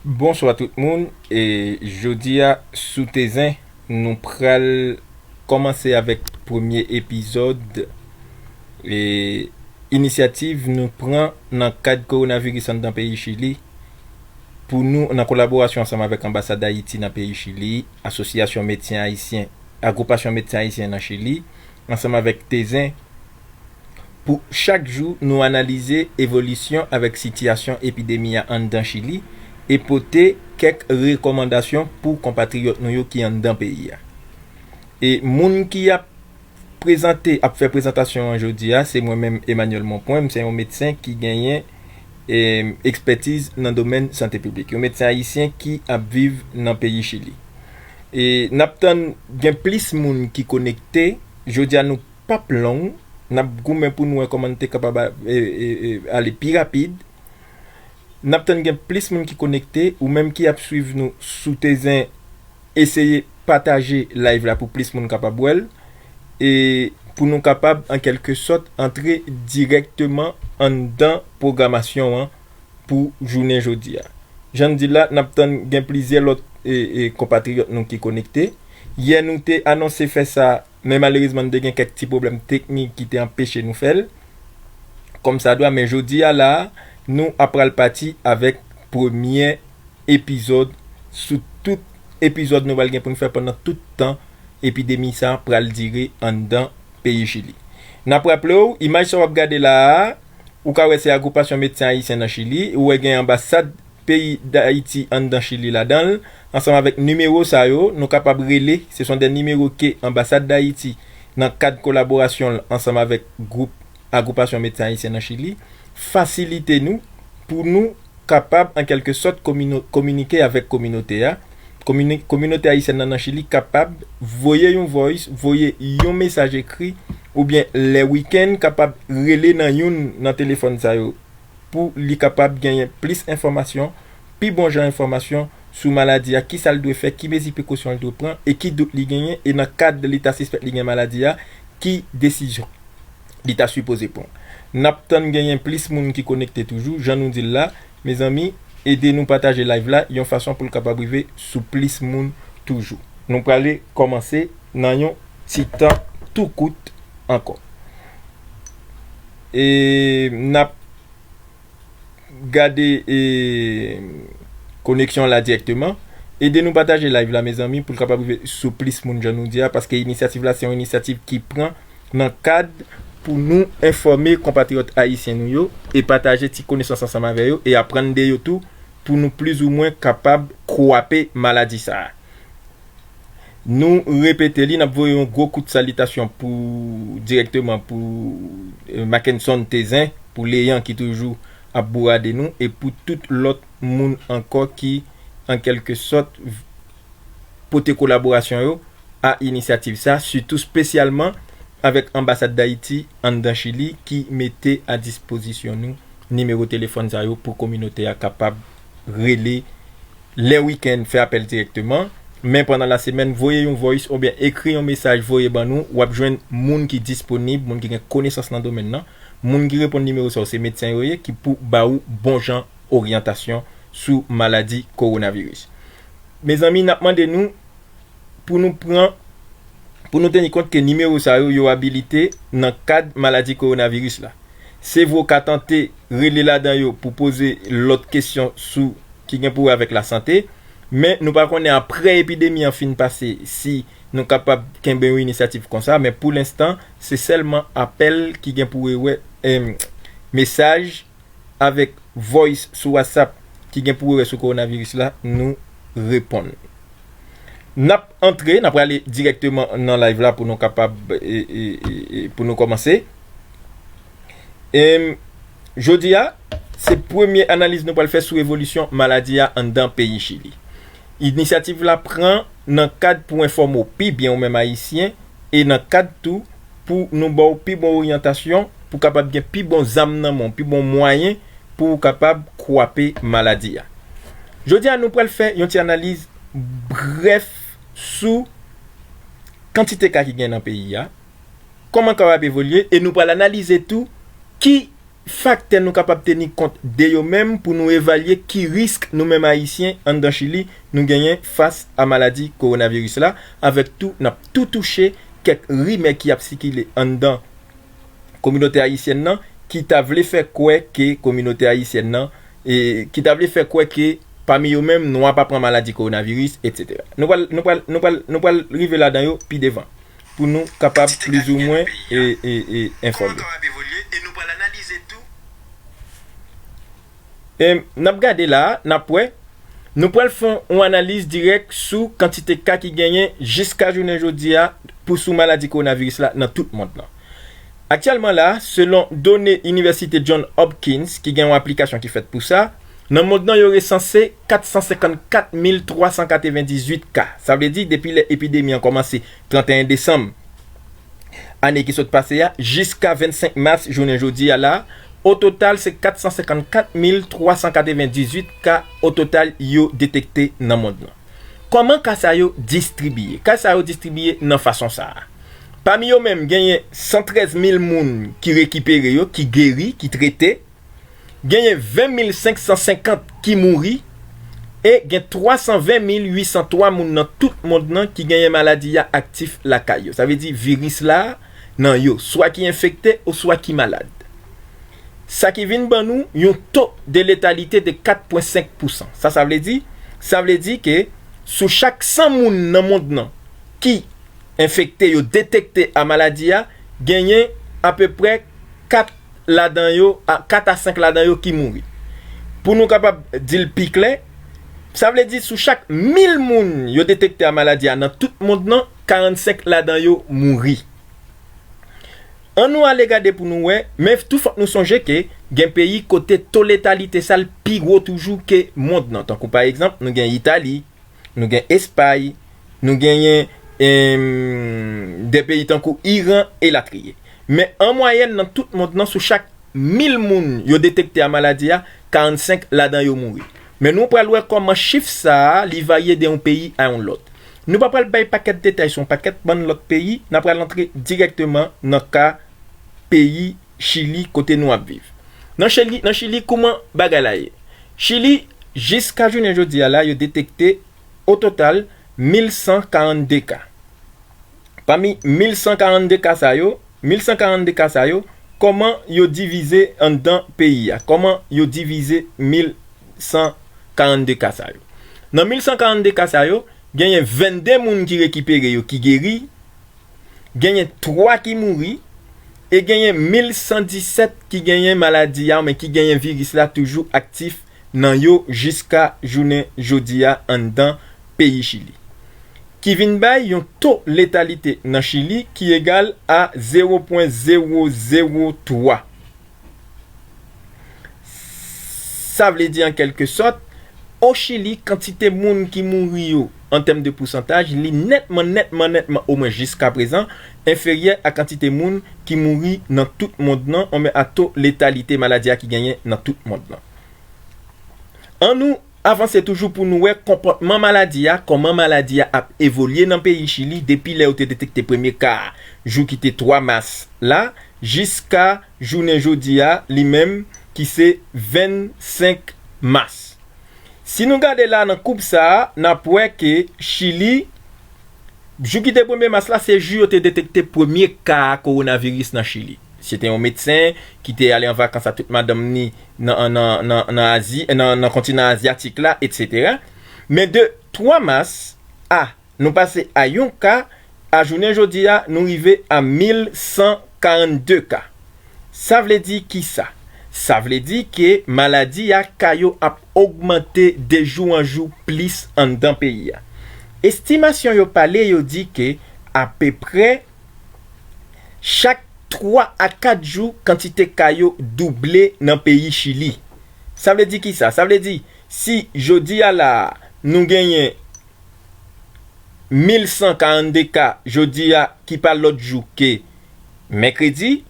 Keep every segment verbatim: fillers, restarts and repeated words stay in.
Bonswa tout moun. E jodi a, sou Tezen, nou pral kòmanse avèk premye epizòd, e, inisyativ nou pran nan kad kowonaviris anndan peyi Chili, pou nou, nan kolaborasyon ansanm avèk Anbasad Ayiti nan peyi Chili, Asosyasyon Medsen Ayisyen, Agwipasyon Medsen Ayisyen nan Chili, ansanm avèk Tezen, pou chak jou nou analize evolisyon avèk sitiyasyon epidemi a anndan Chili e pote kèk rekòmandasyon pou konpatriyòt nou yo ki anndan peyi a. E moun ki ap prezante, ap fè prezantasyon an jodi a, se mwen menm, Emmanuel Monpoint, m se yon medsen ki genyen, em, ekspètiz nan domèn sante piblik. Yon medsen ayisyen ki ap viv nan peyi Chili. E n ap tann gen plis moun ki konekte. Jodi a nou p ap long. N ap goumen pou nou wè kòman n te kapab a- e- e- e- ale pi rapid. N ap tann gen plis moun ki konekte. Ou menm ki ap swiv nou sou Tezen, eseye pataje live la pou plis moun kapab wè l. E pou nou kapab, an kèlke sòt, antre dirèkteman anndan pwogramasyon an pou jounen jodi a. Jan n di l la, n ap tann gen plizyè lòt, e, e, konpatriyòt nou ki konekte. Yè, nou te anonse fè sa, men malerezman, n te gen kèk ti pwoblèm teknik ki te anpeche nou fè l kòmsadwa. Men jodi a la a, nou ap pral pati avèk premyè epizòd sou tout epizòd nou pral gen pou n fè pandan tout tan epidemi sa a pral dire anndan peyi Chili. N ap raple w, imaj sa w ap gade la a, ou ka wè se Agwipasyon Medsen Ayisyen nan Chili, ou wè gen anbasad peyi Dayiti anndan Chili ladan l, ansanm avèk nimewo sa yo, nou kapab rele, se son de nimewo ke Anbasad Dayiti, nan kad kolaborasyon l ansanm avèk gwoup Agwipasyon Medsen Ayisyen nan Chili, fasilite nou pou nou kapab, an kèlke sòt, komino- kominike avèk kominote a. Komini- kominote ayisyèn nan nan Chili kapab voye yon voice, voye yon mesaj ekri, oubyen lè wikenn, kapab rele nan youn nan telefòn sa yo pou li kapab genyen plis enfòmasyon, pi bon jan enfòmasyon sou maladi a, ki sa l dwe fè, ki mezi prekosyon l dwe pran, e ki dout li genyen, e nan kad li ta sispèk li gen maladi a, ki desizyon li ta sipoze pran. N ap tann genyen plis moun ki konekte toujou, jan nou di l la, mezanmi, ede nou pataje live la yon fason pou l kapab rive sou plis moun toujou. Nou prale kòmanse nan yon ti tan tou kout ankò. E n ap gade, e, koneksyon la dirèkteman. Ede nou pataje live la, mezanmi, pou l kapab rive sou plis moun, jan nou di a, paske inisyativ la se yon inisyativ ki pran nan kad pou nou enfòme konpatriyòt ayisyen nou yo e pataje ti konesans ansanm avè yo e aprann de yo tou, pou nou plizoumwen kapab kwape maladi sa a. Nou repete li, n ap voye yon gwo kout salitasyon pou, dirèkteman pou, e, Mackenson Tezen, pou Leyan ki toujou ap bourade nou, e pou tout lòt moun ankò ki, an kèlke sòt, v- pote kolaborasyon yo a inisyativ sa, sitou espesyalman avèk Anbasad Dayiti anndan Chili ki mete a dispozisyon nou nimewo telefòn sa yo pou kominote a kapab rele lè wikenn, fè apèl dirèkteman. Men pandan lasemèn, voye yon voice oubyen ekri yon mesaj, voye ban nou. W ap jwenn moun ki disponib, moun ki gen konesans nan domèn nan, moun ki reponn nimewo sa yo, se medsen yo ye, ki pou ba ou bon jan oryantasyon sou maladi kowonaviris. Mezanmi, n ap mande nou pou nou pran, pou nou teni kont ke nimewo sa yo, yo abilite nan kad maladi kowonaviris la. Se vre w ka tante rele ladan yo pou poze lòt kesyon sou ki gen pou wè avèk lasante, men nou pa konnen apre epidemi an fin pase si nou kapab kenbe yon inisyativ konsa, men pou lenstan, se sèlman apèl ki gen pou wè, em, mesaj avèk voice sou WhatsApp ki gen pou wè sou kowonaviris la, nou reponn. N ap antre, n ap prale dirèkteman nan live la pou nou kapab, e, e, e, e, pou nou kòmanse. Em, jodi a, se premye analiz nou pral fè sou evolisyon maladi a anndan peyi Chili. Inisyativ la pran nan kad pou enfòme w pi byen ou menm Ayisyen, e nan kad tou pou nou ba w pi bon oryantasyon, pou kapab gen pi bon zam nan men w, pi bon mwayen pou w kapab kwape maladi a. Jodi a, nou pral fè yon ti analiz brèf sou kantite ka ki gen nan peyi a, kòman ka w ap evolye, e nou pral analize tou ki faktè nou kapab teni kont de yo menm pou nou evalye ki risk nou menm Ayisyen anndan Chili nou genyen fas a maladi kowonaviris la, avèk tou n ap tou touche kèk rimè ki ap sikile anndan kominote ayisyèn nan, ki ta vle fè kwè ke kominote ayisyèn nan, e, ki ta vle fè kwè ke pami yo menm, nwa pa pran maladi kowonaviris, etsetera. Nou pral, nou pral, nou pral, nou pral rive ladan yo pi devan, pou nou kapab plizoumwen, e, e, e, enfòme. E, n ap gade la, n ap wè, nou pral fè yon analiz dirèk sou kantite ka ki genyen jiska jounen jodi a pou sou maladi kowonaviris la nan tout mond lan. Aktyèlman la, selon done Inivèsite John Hopkins, ki gen yon aplikasyon ki fèt pou sa, nan mond lan yo resanse kat san senkannkat mil twa san katrevendizuit ka. Sa vle di, depi lè epidemi an kòmanse tranteyen desanm ane ki sot pase a, jiska vennsenk mas jounen jodi a la, o total se kat san senkannkat mil twa san katrevendizuit ka o total yo detekte nan mond lan. Kòman ka sa yo distribiye? Ka sa yo distribiye nan fason sa a. Pami yo menm, genyen san trèz mil moun ki rekipere yo, ki geri, ki trete. Genyen ven mil senk san senkant ki mouri. E gen twa san ven mil uit san twa moun nan tout mond lan ki genyen maladi a aktif lakay yo. Sa vle di viris la nan yo, swa ki enfekte oswa ki malad. Sa ki vin ban nou yon to de letalite de kat pwen senk pousan. Sa, sa vle di, sa vle di ke sou chak san moun nan mond lan ki enfekte, yo detekte a maladi a, genyen apeprè kat ladan yo, a, kat a senk ladan yo ki mouri. Pou nou kapab di l pi klè, sa vle di sou chak mil moun yo detekte a maladi a nan tout mond lan, karannsenk ladan yo mouri. Ann nou ale gade pou nou wè, men tou fòk nou sonje ke gen peyi kote to letalite sa l pi wo toujou ke mond lan. Tankou pa egzanp, nou gen Itali, nou gen Espay, nou genyen, em, de peyi tankou Iran elatriye. Men an mwayèn nan tout mond lan, sou chak mil moun yo detekte a maladi a, karannsenk ladan yo mouri. Men nou pral wè kòman chif sa a, li varye de yon peyi a yon lòt. Nou pa pral bay pakèt detay sou yon pakèt bann lòt peyi, n a pral antre dirèkteman nan ka peyi Chili kote nou ap viv. Nan Chili, nan Chili, kouman bagay la ye? Chili, jiska jounen jodi a la, yo detekte o total mil san karannde ka. Pami mil san karannde ka sa yo, mil san karannde ka sa yo, kòman yo divize anndan peyi a? Kòman yo divize mil san karannde ka sa yo? Nan mil san karannde ka sa yo, genyen vennde moun ki rekipere yo, ki geri, genyen twa ki mouri, e genyen mil san disèt ki genyen maladi a, men ki genyen viris la toujou aktif nan yo jiska jounen jodi a anndan peyi Chili. Ki vin bay yon to letalite nan Chili ki egal a zewo pwen zewo zewo twa. Sa vle di, an kèlke sòt, o Chili, kantite moun ki mouri yo, an tèm de pousantaj, li nètman, nètman, nètman, omwen jiska prezan, enferyè a kantite moun ki mouri nan tout mond lan, anben a to letalite maladi a ki genyen nan tout mond lan. An nou avanse toujou pou nou wè konpòtman maladi a, kòman maladi a ap evolye nan peyi Chili depi lè yo te detekte premye ka a, jou ki te twa mas la, jiska jounen jodi a, li menm ki se vennsenk mas. Si nou gade la nan koub sa a, n ap wè ke Chili, jou ki te premye mas la, se jou yo te detekte premye ka kowonaviris nan Chili. Se te yon medsen ki te ale an vakans a tout madanm ni nan, nan, nan, nan Azi, nan, nan kontinan azyatik la, etsetera. Men de twa mas a, nou pase a yon ka, a jounen jodi a, nou rive a mil san karannde ka. Sa vle di kisa? Sa vle di ke maladi a, ka yo ap ogmante de jou an jou plis anndan peyi a. Estimasyon yo pale, yo di ke apeprè chak twa a kat jou, kantite ka yo double nan peyi Chili. Sa vle di kisa? Sa vle di, si jodi a la a, nou genyen mil san karannde ka jodi a, ki pa lòt jou ke mèkredi,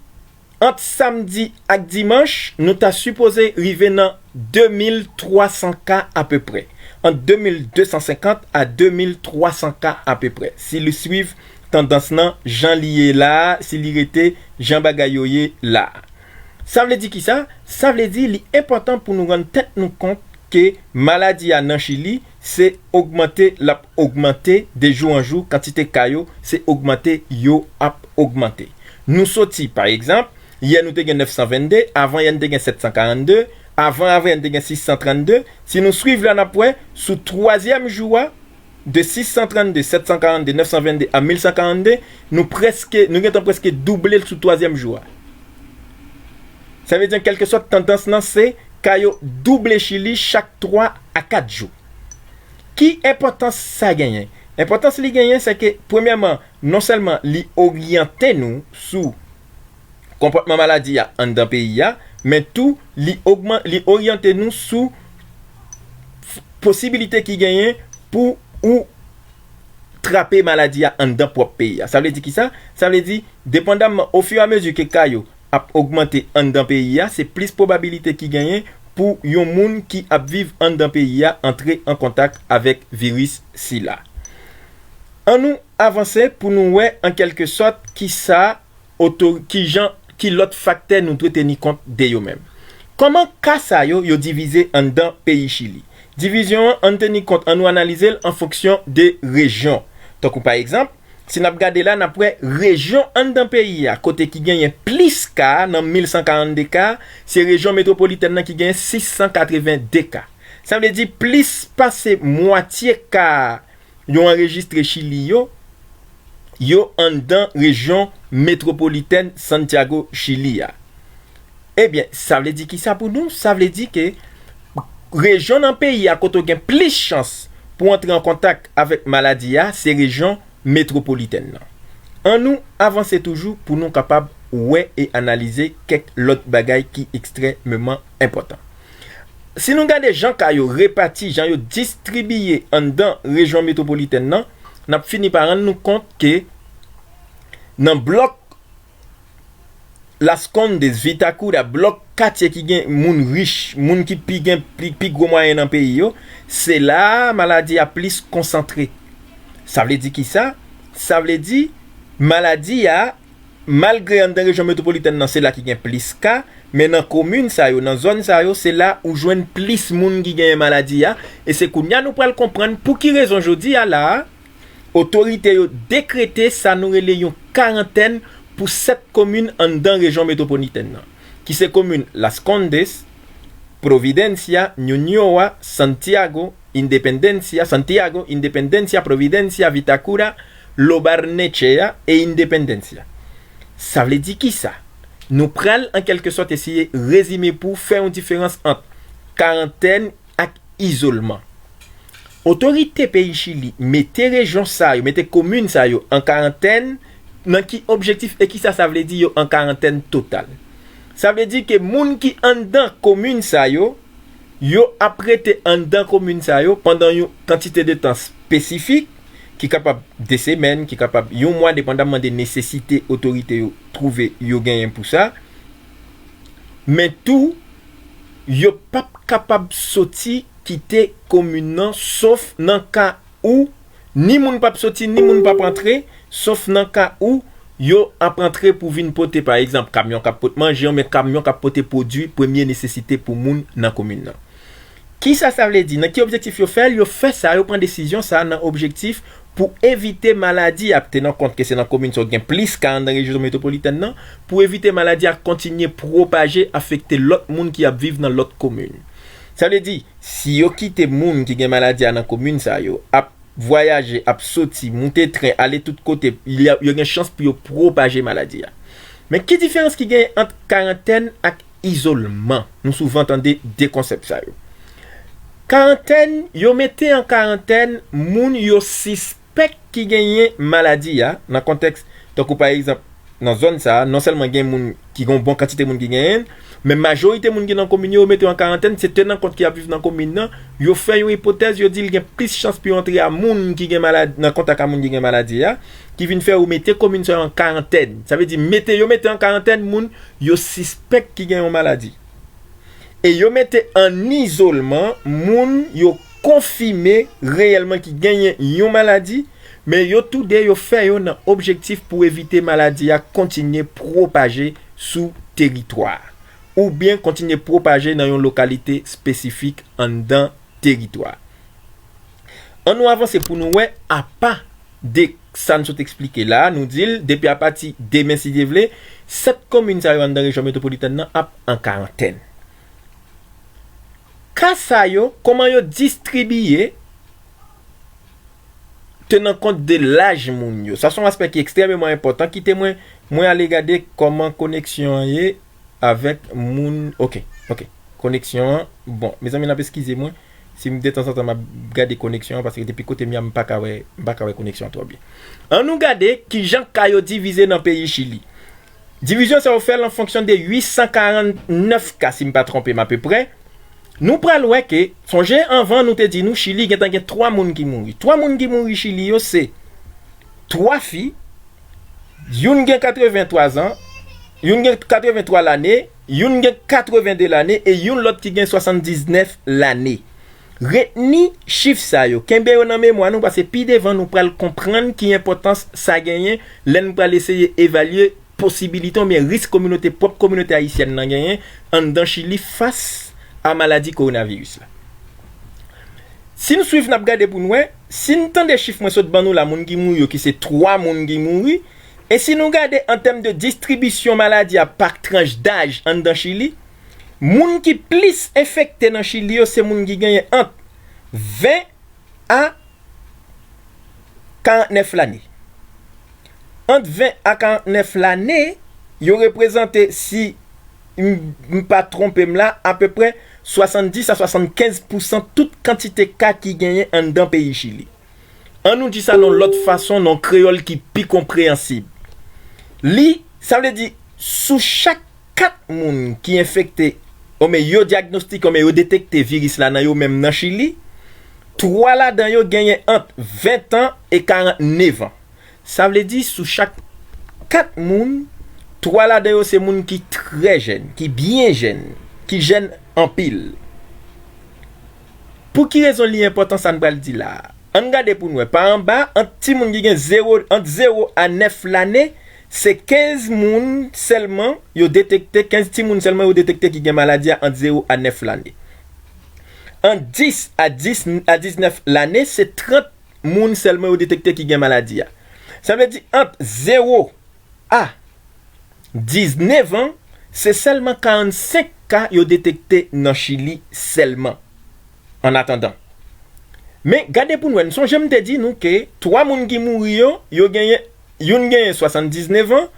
ant samdi ak dimanch, nou ta sipoze rive nan de mil twa san ka apeprè. Ant de mil de san senkant a de mil twa san ka apeprè. Si li swiv tandans lan jan li ye la a, si li rete jan bagay yo ye la a. Sa vle di kisa? Sa vle di li enpòtan pou nou rann tèt nou kont ke maladi a nan Chili se ogmante, l ap ogmante de jou an jou, kantite ka yo se ogmante, yo ap ogmante. Nou soti, pa egzanp, yè nou te gen nèf san vennde, avan yè nou te gen sèt san karannde, avan avan yè nou te gen sis san trannde. Si nou swiv la, n ap wè sou twazyèm jou a, de sis san trannde, sèt san karannde, nèf san vennde a mil san karannde, nou prèske, nou gentan prèske double l sou twazyèm jou a. Sa vle di, an kèlkesòt, tandans lan se ka yo double Chili chak twa a kat jou. Ki enpòtans sa genyen? Enpòtans li genyen, se ke, premyèman, non sèlman li oryante nou sou konpòtman maladi a anndan peyi a, men tou li ogman-, li oryante nou sou posibilite ki genyen pou ou trape maladi a anndan pwòp peyi a. Sa vle di kisa? Sa vle di, depandamman, ofiramezi ke ka yo ap ogmante anndan peyi a, se plis pwobabilite ki genyen pou yon moun ki ap viv anndan peyi a antre an kontak avèk viris sila. An nou avanse pou nou wè, an kèlkesòt, kisa oto-, ki jan, ki lòt faktè nou dwe teni kont de yo menm. Kòman ka sa yo, yo divize anndan peyi Chili? Divizyon an, ann teni kont, ann nou analize l an fonksyon de rejyon. Tankou pa egzanp, si n ap gade la, n ap wè rejyon anndan peyi a kote ki genyen plis ka nan mil san karannde ka, se rejyon metwopolitèn nan ki genyen sis san katreven de ka. Sa vle di plis pase mwatye ka yo anrejistre Chili yo, yo anndan rejyon metwopolitèn Santiago, Chili a. Ebyen, sa vle di kisa pou nou? Sa vle di ke rejyon nan peyi a kote w gen plis chans pou antre an kontak avèk maladi a, se rejyon metwopolitèn nan. An nou avanse toujou pou nou kapab wè e analize kèk lòt bagay ki ekstrèmeman enpòtan. Si nou gade jan ka yo repati, jan yo distribiye anndan rejyon metwopolitèn nan, n ap fini pa rann nou kont ke nan blòk Las Condes, Vitacura, blòk katye ki gen moun rich, moun ki pi gen, pi, pi gwo mwayen nan peyi yo, se la a maladi a plis konsantre. Sa vle di kisa? Sa vle di maladi a, malgre anndan rejyon metwopolitèn nan se la ki gen plis ka, men nan komin sa yo, nan zòn sa yo, se la ou jwenn plis moun ki genyen maladi a. E se kounye a nou pral konprann pou ki rezon jodi a la a, otorite yo dekrete sa nou rele yon karantèn pou sèt komin anndan rejyon metwopolitèn nan, ki se komin Las Condes, Providencia, Ñuñoa, Santiago, Independencia, Santiago, Independencia, Providencia, Vitacura, Lo Barnechea e Independencia. Sa vle di kisa? Nou pral, an kèlkesòt, eseye rezime pou fè yon diferans ant karantèn ak izolman. Otorite peyi Chili mete rejyon sa yo, mete komin sa yo an karantèn, nan ki objektif e kisa sa vle di yo an karantèn total? Sa vle di ke moun ki anndan komin sa yo, yo ap rete anndan komin sa yo pandan yon kantite de tan espesifik, ki kapab de semèn, ki kapab yon mwa, depandamman de nesesite otorite yo twouve yo genyen pou sa. Men tou, yo p ap kapab soti kite komin nan, sof nan ka ou ni moun p ap soti, ni moun p ap antre, sof nan ka ou yo ap antre pou vin pote, pa egzanp, kamyon k ap pot manje, men kamyon k ap pote pwodui premye nesesite pou moun nan komin nan. Kisa sa vle di? Nan ki objektif yo fè l? Yo fè sa, yo pran desizyon sa nan objektif pou evite maladi a, tenan kont ke se nan komin sa w gen plis ka anndan rejyon metwopolitèn nan, pou evite maladi a kontinye pwopaje, afekte lòt moun ki ap viv nan lòt komin. Sa vle di, si yo kite moun ki gen maladi a nan komin sa yo ap vwayaje, ap soti, moute tren, ale tout kote, y a, yo gen chans pou yo pwopaje maladi a. Men ki diferans ki genyen ant karantèn ak izolman? Nou souvan tande de konsèp sa yo. Karantèn, yo mete an karantèn moun yo sispèk ki genyen maladi a, nan kontèks, tankou pa egzanp, nan zòn sa a, non sèlman gen moun ki gen yon bon kantite moun ki genyen l, men majorite moun ki nan komin yo, yo mete yo an karantèn, se tenan kont ki ap viv nan komin nan, yo fè yon ipotèz, yo di l gen plis chans pou yo antre a moun ki gen maladi, nan kontak a moun ki gen maladi a, ki vin fè yo mete komin sa yo an karantèn. Sa vle di, mete, yo mete an karantèn moun yo sispèk ki gen yon maladi. E yo mete an izolman moun yo konfime reyèlman ki genyen yon maladi, men yo toude yo fè yo nan objektif pou evite maladi a kontinye pwopaje sou teritwa a. oubyen kontinye pwopaje nan yon lokalite espesifik anndan teritwa. Ann nou avanse pou nou wè, apa de sa n sot eksplike la, nou di l, depi apati demen, si Dye vle, sèt komin sa yo anndan rejyon metwopolitèn nan ap an karantèn. Ka sa yo, kòman yo distribiye, tenan kont de laj moun yo. Sa se yon aspè ki ekstrèmeman enpòtan. Kite mwen, mwen ale gade kòman koneksyon an ye avèk moun. Ok, ok. Koneksyon an. Bon, mezanmi, n ap eskize mwen si m detanzantan m ap gade koneksyon an, paske depi kote m ye a, m pa ka wè, m pa ka wè koneksyon an twò byen. Ann nou gade kijan ka yo divize nan peyi Chili. Divizyon sa yo fè l an fonksyon de uit san karannèf ka, si m pa twonpe m apeprè. Nou pral wè ke, sonje anvan nou te di nou Chili gentan gen twa moun ki mouri. Twa moun ki mouri Chili yo se twa fi, youn gen katrevenntwa zan, youn gen katrevenntwa lane, youn gen katrevende lane e youn lòt ki gen swasanndiznèf lane. Retni chif sa yo, kenbe yo nan memwa nou, paske pi devan nou pral konprann ki enpòtans sa genyen lè n pral eseye evalye posibilite oubyen risk kominote, pwòp kominote ayisyèn nan genyen anndan Chili fas a maladi kowonaviris la. Si n swiv, n ap gade pou n wè, si n tande chif mwen sot ban nou la, moun ki mouri yo, ki se twa moun ki mouri, e si nou gade an tèm de distribisyon maladi a pa tranch daj anndan Chili, moun ki plis enfekte nan Chili yo, se moun ki genyen ant ven a karantnèf lane. Ant ven a karantnèf lane, yo reprezante, si m, m pa twonpe m la, apeprè swasanndis a swasannkenz pousan tout kantite ka ki genyen anndan peyi Chili. Ann nou di sa nan yon lòt fason, nan yon kreyòl ki pi konpreyansib. Li, sa vle di, sou chak kat moun ki enfekte, oubyen yo dyagnostike, oubyen yo detekte viris la nan yo menm nan Chili, twa ladan yo genyen ant ven an e karantnèf an. Sa vle di, sou chak kat moun, twa ladan yo se moun ki trè jèn, ki byen jèn, ki jèn anpil. Pou ki rezon li enpòtan sa n pral di la a? Ann gade pou n wè. Pa anba, ant timoun ki gen zewo, ant zewo a nèf lane, se kenz moun sèlman yo detekte, kenz timoun sèlman yo detekte ki gen maladi a ant zewo a nèf lane. Ant dis a dis, a diznèf lane, se trant moun sèlman yo detekte ki gen maladi a. Sa vle di, ant zewo a diznèf an, se sèlman karannsenk ka yo detekte nan Chili sèlman, an atandan. Men, gade pou n wè, n sonje m te di nou ke twa moun ki mouri yo, yo genyen, youn genyen swasanndiznèf an,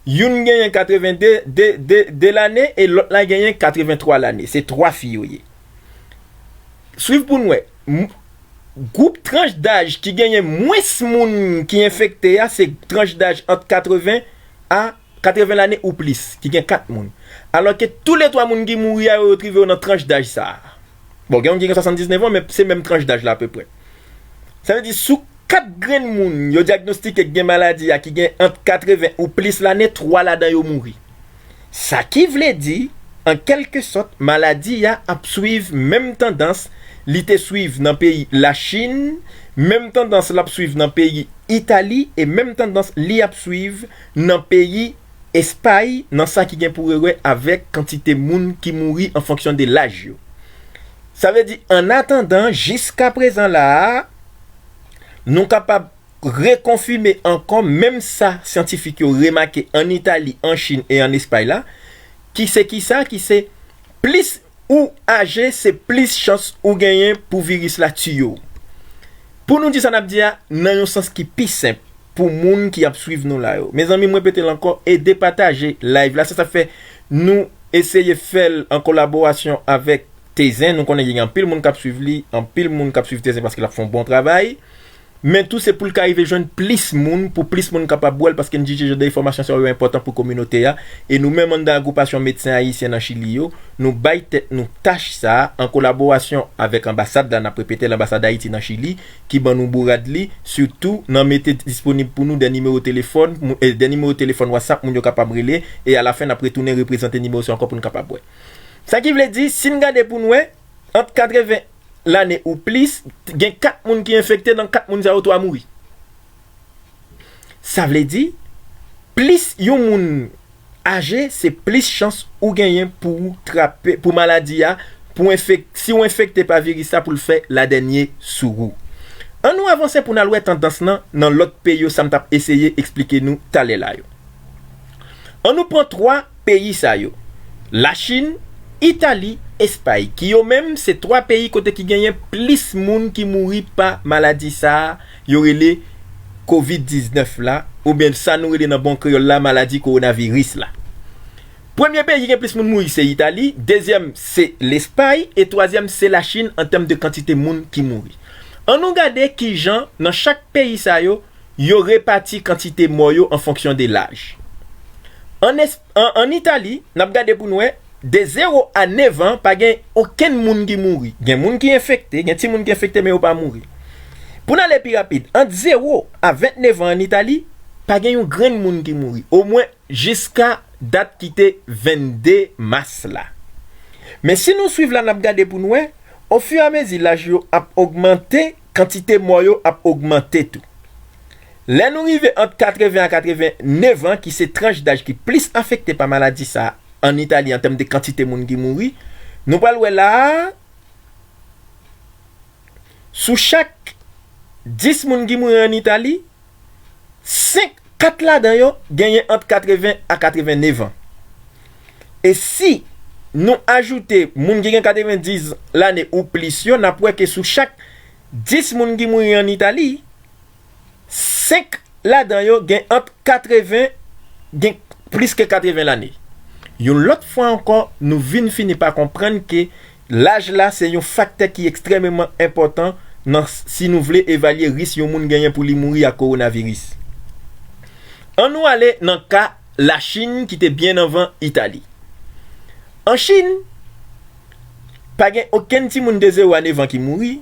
youn genyen katrevende de, de, de lane, e lòt la genyen katreventwa lane. Se twa fi yo ye. Swiv pou n wè. M-, gwoup tranch daj ki genyen mwens moun ki enfekte a, se tranch daj ant katreven a katreven lane ou plis, ki gen kat moun. Alòske toulètwa moun ki mouri a yo, yo twouve yo nan tranch daj sa a. Bon, gen youn ki gen swasanndiznèf an, men se menm tranch daj la apeprè. Sa vle di, sou kat grenn moun yo dyagnostike ki gen maladi a, ki gen ant katreven ou plis lane, twa ladan yo mouri. Sa ki vle di, an kèlkesòt, maladi a ap swiv menm tandans li te swiv nan peyi Lachin, menm tandans l ap swiv nan peyi Itali, e menm tandans li ap swiv nan peyi Espay, nan sa ki gen pou wè avèk kantite moun ki mouri an fonksyon de laj yo. Sa vle di, an atandan, jiskaprezan la a, nou kapab rekonfime ankò menm sa syantifik yo remake an Itali, an Chin e an Espay la, ki se kisa? Ki se plis ou aje, se plis chans ou genyen pou viris la tiye w. Pou nou di sa n ap di a nan yon sans ki pi senp pou moun ki ap swiv nou la yo. Mezanmi, m repete l ankò, ede pataje live la. Se sa k fè nou eseye fè l an kolaborasyon avèk Tezen. Nou konnen gen anpil moun k ap swiv li, anpil moun k ap swiv Tezen paske l ap fè yon bon travay. Men tou se pou l ka rive jwenn plis moun, pou plis moun kapab wè l, paske n jije jan de enfòmasyon sa yo enpòtan pou kominote a. E nou menm anndan Agwipasyon Medsen Ayisyen nan Chili yo, nou bay tèt nou tach sa a an kolaborasyon avèk anbasad la, n ap repete l, anbasad Ayiti nan Chili, ki ban nou bourad li, sitou nan mete disponib pou nou de nimewo telefòn, mou-, e de nimewo telefòn WhatsApp moun yo kapab rele, e alafen n ap retounen reprezante nimewo sa yo ankò pou n kapab wè. Sa ki vle di, si n gade pou n wè, ant katreven lane ou plis, gen kat moun ki enfekte, nan kat moun sa yo, twa mouri. Sa vle di, plis yon moun aje, se plis chans ou genyen pou w trape, pou maladi a, pou enfek, si w enfekte pa viris la, pou l fè ladènye sou ou. Ann nou avanse pou n al wè tandans lan nan lòt peyi yo, sa m t ap eseye eksplike nou talè la yo. Ann nou pran twa peyi sa yo, Lachin, Itali, Espay, ki yo menm se twa peyi kote ki genyen plis moun ki mouri pa maladi sa a yo rele kovid diznèf la, oubyen sa nou rele nan bon kreyòl la maladi kowonaviris la. Premye peyi ki gen plis moun mouri se Itali, dezyèm se Lespay e twazyèm se Lachin an tèm de kantite moun ki mouri. Ann nou gade kijan nan chak peyi sa yo, yo repati kantite mò yo an fonksyon de laj. Ann Itali, n ap gade pou n wè, de zewo a nèf an, pa gen okenn moun ki mouri. Gen moun ki enfekte, gen timoun ki enfekte, men yo pa mouri. Pou n ale pi rapid, ant zewo a vennèf an ann Itali, pa gen yon grenn moun ki mouri, omwen jiska dat ki te vennde mas la. Men si nou swiv la, n ap gade pou n wè, ofiramezi laj yo ap ogmante, kantite mò yo ap ogmante tou. Lè nou rive ant katreven a katrevennèf an, ki se tranch daj ki plis afekte pa maladi sa a ann Itali an tèm de kantite moun ki mouri, nou pral wè la a, sou chak dis moun ki mouri ann Itali, senk, kat ladan yo genyen ant katreven a katrevennèf an. E si nou ajoute moun ki gen katrevendis lane ou plis yo, n ap wè ke sou chak dis moun ki mouri ann Itali, senk ladan yo gen ant katreven, gen plis ke katreven lane. Yon lòt fwa ankò, nou vin fini pa konprann ke laj la se yon faktè ki ekstrèmeman enpòtan nan si nou vle evalye risk yon moun genyen pou li mouri ak kowonaviris. Ann nou ale nan ka Lachin ki te byen anvan Itali. An Chin, pa gen okenn timoun de zewo a nèf an ki mouri.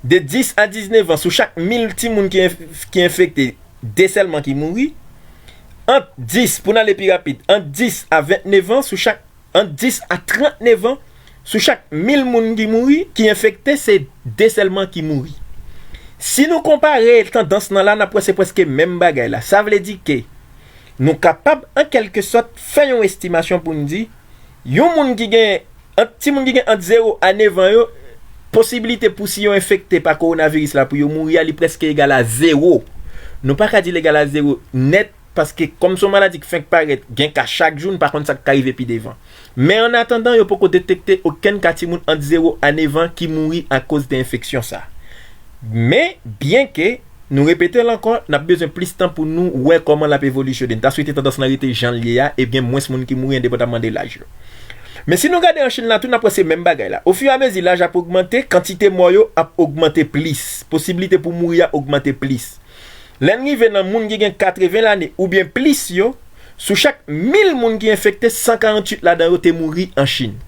De dis a diznèf an, sou chak mil timoun ki, enf- ki enfekte, de sèlman ki mouri. Ant dis, pou n ale pi rapid, ant dis a vennèf an, sou chak, ant dis a trannèf an, sou chak mil moun ki mouri, ki enfekte, se de sèlman ki mouri. Si nou konpare tandans nan la, n ap wè se prèske menm bagay la. Sa vle di ke nou kapab, an kèlke sòt, fè yon estimasyon pou n di, yon moun ki gen, ant, timoun ki gen ant zewo a nèf an yo, posibilite pou si yo enfekte pa kowonaviris la pou yo mouri a, li prèske egal a zewo. Nou pa ka di l egal a zewo nèt, paske kòm se yon maladi ki fenk parèt, gen ka chak jou, n pa konn sa k ka rive pi devan. Men annatandan, yo poko detekte okenn ka timoun ant zewo a nèf an ki mouri akoz de enfeksyon sa. Men, byenke nou repete l ankò, n ap bezwen plis tan pou nou wè kòman l ap evolisyone. N ta swete tandans lan rete jan l ye a e gen mwens moun ki mouri endepandaman de laj yo. Men si nou gade an Chin la tou, n ap wè se menm bagay la. Ofiramezi laj ap ogmante, kantite mò yo ap ogmante plis. Posiblite pou mouri a ogmante plis. Lè n rive nan moun ki gen katreven lane oubyen plis yo, sou chak mil moun ki enfekte, san karanntuit ladan yo te mouri an Chin.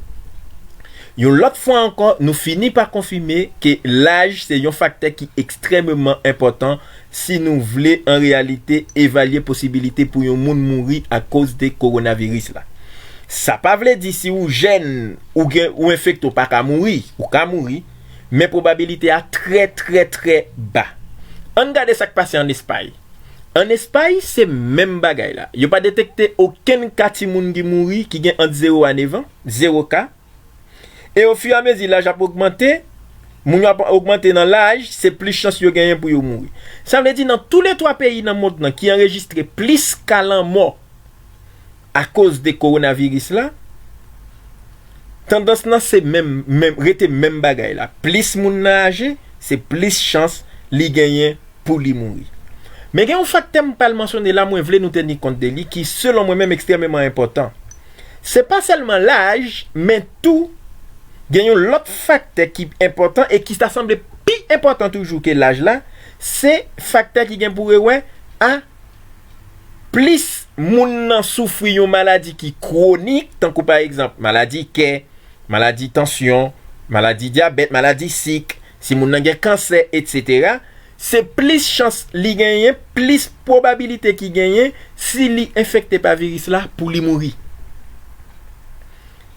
Yon lòt fwa ankò, nou fini pa konfime ke laj se yon faktè ki ekstrèmeman enpòtan si nou vle, an reyalite, evalye posibilite pou yon moun mouri akoz de kowonaviris la. Sa pa vle di si ou jèn, ou gen, ou enfekte, ou pa ka mouri, ou ka mouri, men pwobabilite a trè, trè, trè ba. Ann gade sa k pase ann Espay. Ann Espay, se menm bagay la. Yo pa detekte okenn ka timoun ki mouri ki gen ant zewo a nèf an, zewo ka. E ofiramezi laj ap ogmante, moun yo ap ogmante nan laj, se plis chans yo genyen pou yo mouri. Sa vle di, nan toulètwa peyi nan mond lan ki anrejistre plis ka lanmò akoz de kowonaviris la, tandans lan se menm, menm, rete menm bagay la. Plis moun nan aje, se plis chans li genyen pou li mouri. Men gen yon faktè m pral mansyone la, mwen vle nou teni kont de li, ki, selon mwen menm, ekstrèmeman enpòtan. Se pa sèlman laj, men tou, gen yon lòt faktè ki enpòtan e ki ta sanble pi enpòtan toujou ke laj la, se faktè ki gen pou wè a plis moun nan soufri yon maladi ki kwonik, tankou pa egzanp maladi kè, maladi tansyon, maladi dyabèt, maladi sik, si moun nan gen kansè, etsetera, se plis chans li genyen, plis pwobabilite ki genyen si li enfekte pa viris la pou li mouri.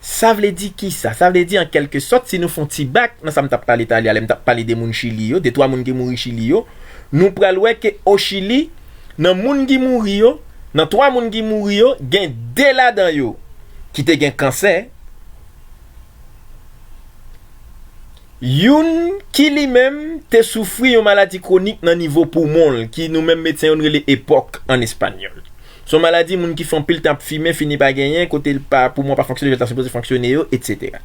Sa vle di kisa? Sa vle di, an kèlke sòt, si nou fè yon ti bak nan sa m t ap pale talè a, lè m t ap pale de moun Chili yo, de twa moun ki mouri Chili yo, nou pral wè ke o Chili, nan moun ki mouri yo, Nan twa moun ki mouri yo, gen de ladan yo ki te gen kansè. Youn ki li menm te soufri yon maladi kwonik nan nivo poumon l, ki nou menm medsen yo nou rele epòk an espanyòl. Se yon maladi moun ki fè anpil tan ap fimen, fini pa genyen, kote l pa, poumon pa fonksyone jan l ta sipoze fonksyone yo, etsetera.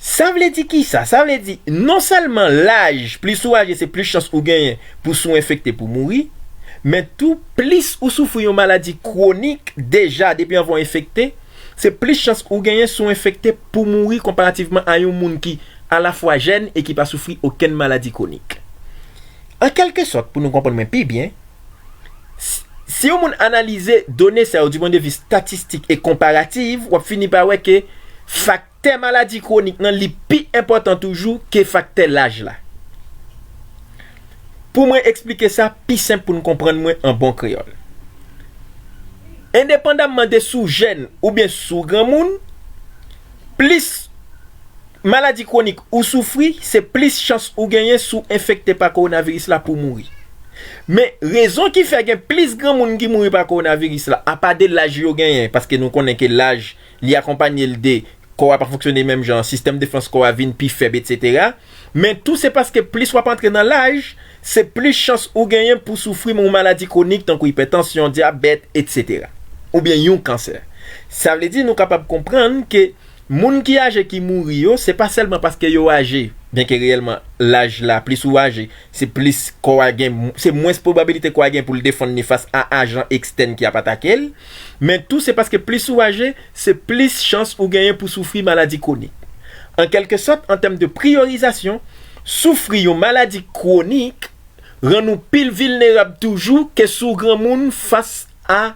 Sa vle di kisa? Sa vle di, non sèlman laj, plis ou aje, se plis chans ou genyen pou si w enfekte pou mouri, men tou, plis ou soufri yon maladi kwonik deja depi anvan w enfekte, se plis chans ou genyen si w enfekte pou mouri konparativman a yon moun ki alafwa jèn e ki pa soufri okenn maladi kwonik. An kèlke sòt, pou nou konprann mwen pi byen, si, si yon moun analize done sa yo di pwen de vi statistik e konparativ, w ap fini pa wè ke faktè maladi kwonik nan li pi enpòtan toujou ke faktè laj la. Pou mwen eksplike sa pi senp pou n konprann mwen an bon kreyòl. Endepandamman de si w jèn oubyen si w granmoun, plis maladi kwonik ou soufri, se plis chans ou genyen si w enfekte pa kowonaviris la pou mouri. Men, rezon ki fè gen plis granmoun ki mouri pa kowonaviris la, apa de laj yo genyen, paske nou konnen ke laj, li akonpanye l de kò a pa fonksyone menm jan, sistèm defans kò a vin pi fèb, etsetera. Men tou, se paske plis w ap antre nan laj, se plis chans ou genyen pou soufri yon maladi kwonik, tankou ipètansyon, dyabèt, etsetera. Oubyen yon kansè. Sa vle di, nou kapab konprann ke moun ki aje ki mouri yo, se pa sèlman paske yo aje, byenke reyèlman, laj la, plis ou aje, se plis kò a gen, se mwens pwobabilite kò a gen pou l defann li fas a ajan ekstèn ki ap atake l, men tou se paske plis ou aje, se plis chans ou genyen pou soufri maladi kwonik. An kèlke sòt, an tèm de priyorizasyon, soufri yon maladi kwonik rann ou pi vilnerab toujou ke si w granmoun fas a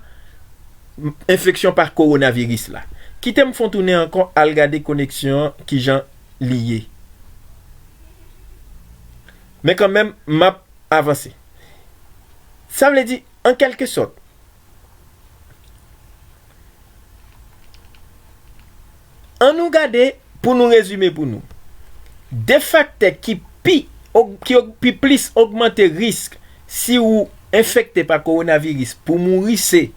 enfeksyon pa kowonaviris la. Kite m fè yon tounen ankò, al gade koneksyon an, kijan li ye. Men kanmenm, m ap avanse. Sa vle di, an kèlke sòt, ann nou gade, pou nou rezime pou nou, de faktè ki pi, og-, ki og-, pi plis ogmante risk si w enfekte pa kowonaviris pou mouri se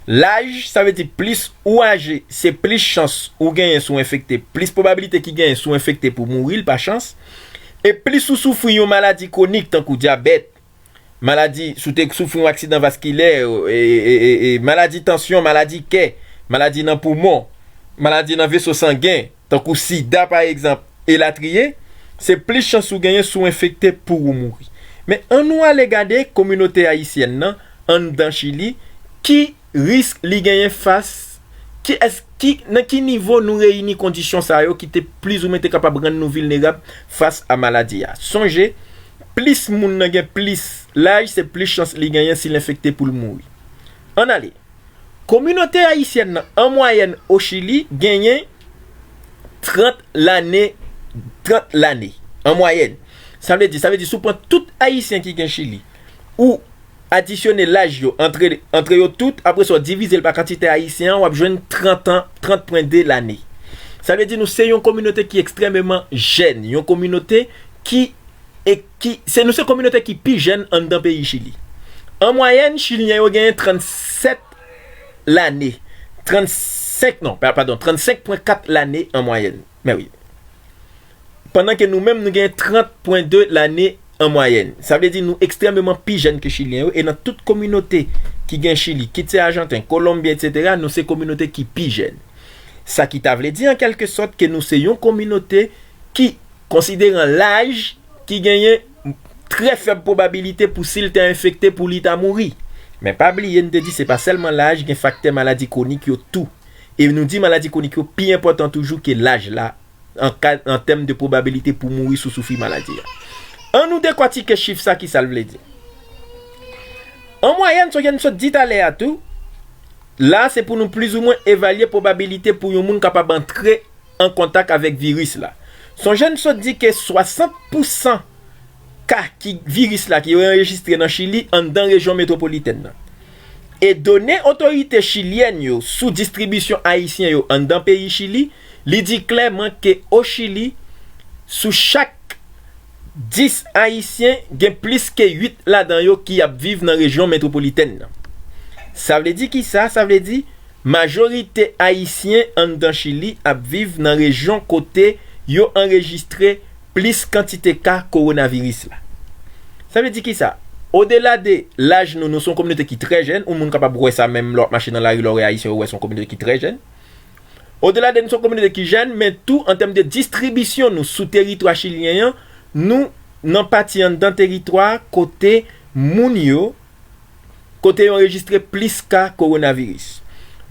laj, sa vle di plis ou aje, se plis chans ou genyen si w enfekte, plis pwobabilite ki genyen si w enfekte pou mouri l pa chans, e plis ou soufri yon maladi kwonik tankou dyabèt, maladi, si w te soufri yon aksidan vaskilè, e, e, e, e, maladi tansyon, maladi kè, maladi nan poumon, maladi nan veso sangen, tankou sida pa egzanp, elatriye, se plis chans ou genyen si w enfekte pou ou mouri. Men ann nou ale gade kominote ayisyèn nan anndan Chili, ki risk li genyen fas, ki, èske, ki, nan ki nivo nou reyini kondisyon sa yo ki te plizoumwen te kapab rann nou vilnerab fas a maladi a. Sonje, plis moun nan gen plis laj, se plis chans li genyen si l enfekte pou l mouri. Ann ale. Kominote ayisyèn nan, an mwayèn, o Chili, genyen trant lane, trant lane, an mwayèn. Sa vle di, sa vle di, si w pran tout Ayisyen ki gen Chili, ou adisyone laj yo antre, antre yo tout, apre sa, w divize l pa kantite Ayisyen an, w ap jwenn trant an, trant pwen de lane. Sa vle di, nou se yon kominote ki ekstrèmeman jèn, yon kominote ki e ki, se, nou se kominote ki pi jèn anndan peyi Chili. An mwayèn, Chilyen yo genyen trannsèt lane. Trannsenk, non, pa, padon, trannsenk pwen kat lane an mwayèn. Men wi. Pandan ke nou menm, nou genyen trant pwen de lane an mwayèn. Sa vle di nou ekstrèmeman pi jèn ke Chilyen yo, e nan tout kominote ki gen Chili, kit se Ajanten, Kolonbyen, etsetera, nou se kominote ki pi jèn. Sa ki ta vle di, an kèlke sòt, ke nou se yon kominote ki konsideran laj ki genyen trè fèb pwobabilite pou si l te enfekte pou li ta mouri. Men pa bliye n te di se pa sèlman laj, gen faktè maladi kwonik yo tou. E nou di maladi kwonik yo pi enpòtan toujou ke laj la an ka, an tèm de pwobabilite pou mouri si w soufri maladi a. Ann nou dekwatike chif sa, kisa l vle di. An mwayèn, sonje n sot di talè a tou, la se pou nou plizoumwen evalye pwobabilite pou yon moun kapab antre an kontak avèk viris la. Sonje n sot di ke swasant pousan ka ki viris la ki yo anrejistre nan Chili anndan rejyon metwopolitèn nan. E done otorite chilyèn yo sou distribisyon ayisyen yo anndan peyi Chili, li di klèman ke o Chili, sou chak dis ayisyen, gen plis ke uit ladan yo ki ap viv nan rejyon metwopolitèn nan. Sa vle di kisa? Sa vle di majorite Ayisyen anndan Chili ap viv nan rejyon kote yo anrejistre plis kantite ka kowonaviris la. Sa vle di kisa? Odela de laj nou, nou se yon kominote ki trè jèn, yon moun kapab wè sa menm lè w ap mache nan lari, lè w wè Ayisyen, ou wè se yon kominote ki trè jèn. Odela de nou se yon kominote ki jèn, men tou an tèm de distribisyon nou sou teritwa chilyen an, nou nan pati anndan teritwa kote moun yo, kote yo anrejistre plis ka kowonaviris.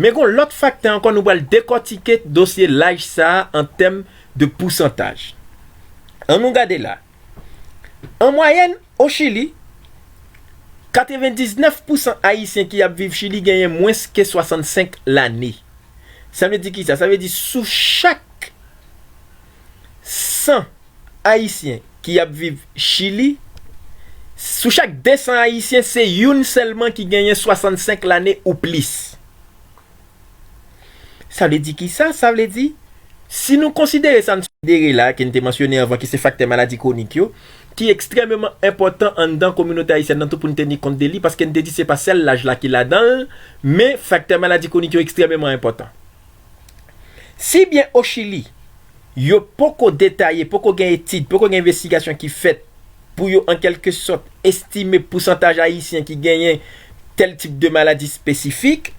Men gon lòt faktè ankò, nou pral dekòtike dosye laj sa a an tèm de pousantaj. An nou gade la. An mwayèn, o Chili, katrevendiznèf pousan Ayisyen ki ap viv Chili genyen mwens ke swasannsenk lane. Sa vle di kisa? Sa vle di sou chak san Ayisyen ki ap viv Chili, sou chak de san Ayisyen, se youn sèlman ki genyen swasannsenk lane ou plis. Sa vle di kisa? Sa vle di, si nou konsidere sa n konsidere la, ke n te mansyone anvan, ki se faktè maladi kwonik yo, ki ekstrèmeman enpòtan anndan kominote ayisyèn nan tou pou n teni kont de li, paske n te di se pa sèl laj la ki ladan l, men faktè maladi kwonik yo ekstrèmeman enpòtan. Si byen o Chili, yo poko detaye, poko gen etid, poko gen envestigasyon ki fèt pou yo, an kèlke sòt, estime pousantaj Ayisyen ki genyen tèl tip de maladi espesifik,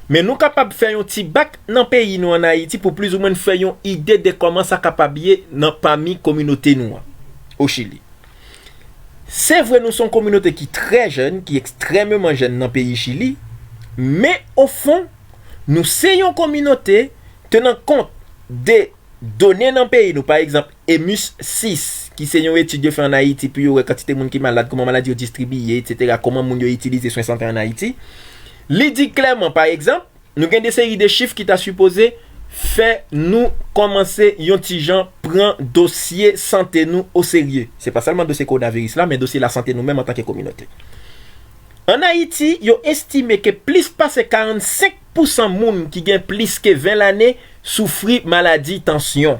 men nou kapab fè yon ti bak nan peyi nou ann Ayiti pou plizoumwen fè yon ide de kòman sa kapab ye nan pami kominote nou an, o Chili. Se vre nou se yon kominote ki trè jèn, ki ekstrèmeman jèn nan peyi Chili, men o fon, nou se yon kominote, tenan kont de done nan peyi nou, pa egzanp, EMUS sis, ki se yon etid yo fè ann Ayiti pou yo wè kantite moun ki malad, kòman maladi yo distribiye, etsetera, kòman moun yo itilize swen sante ann Ayiti, li di klèman, pa egzanp, nou gen de seri de chif ki ta sipoze fè nou kòmanse yon ti jan pran dosye sante nou oserye. Se pa sèlman dosye kowonaviris la, men dosye lasante nou menm antanke kominote. Ann Ayiti, yo estime ke plis pase karannsenk pousan moun ki gen plis ke ven lane soufri maladi tansyon.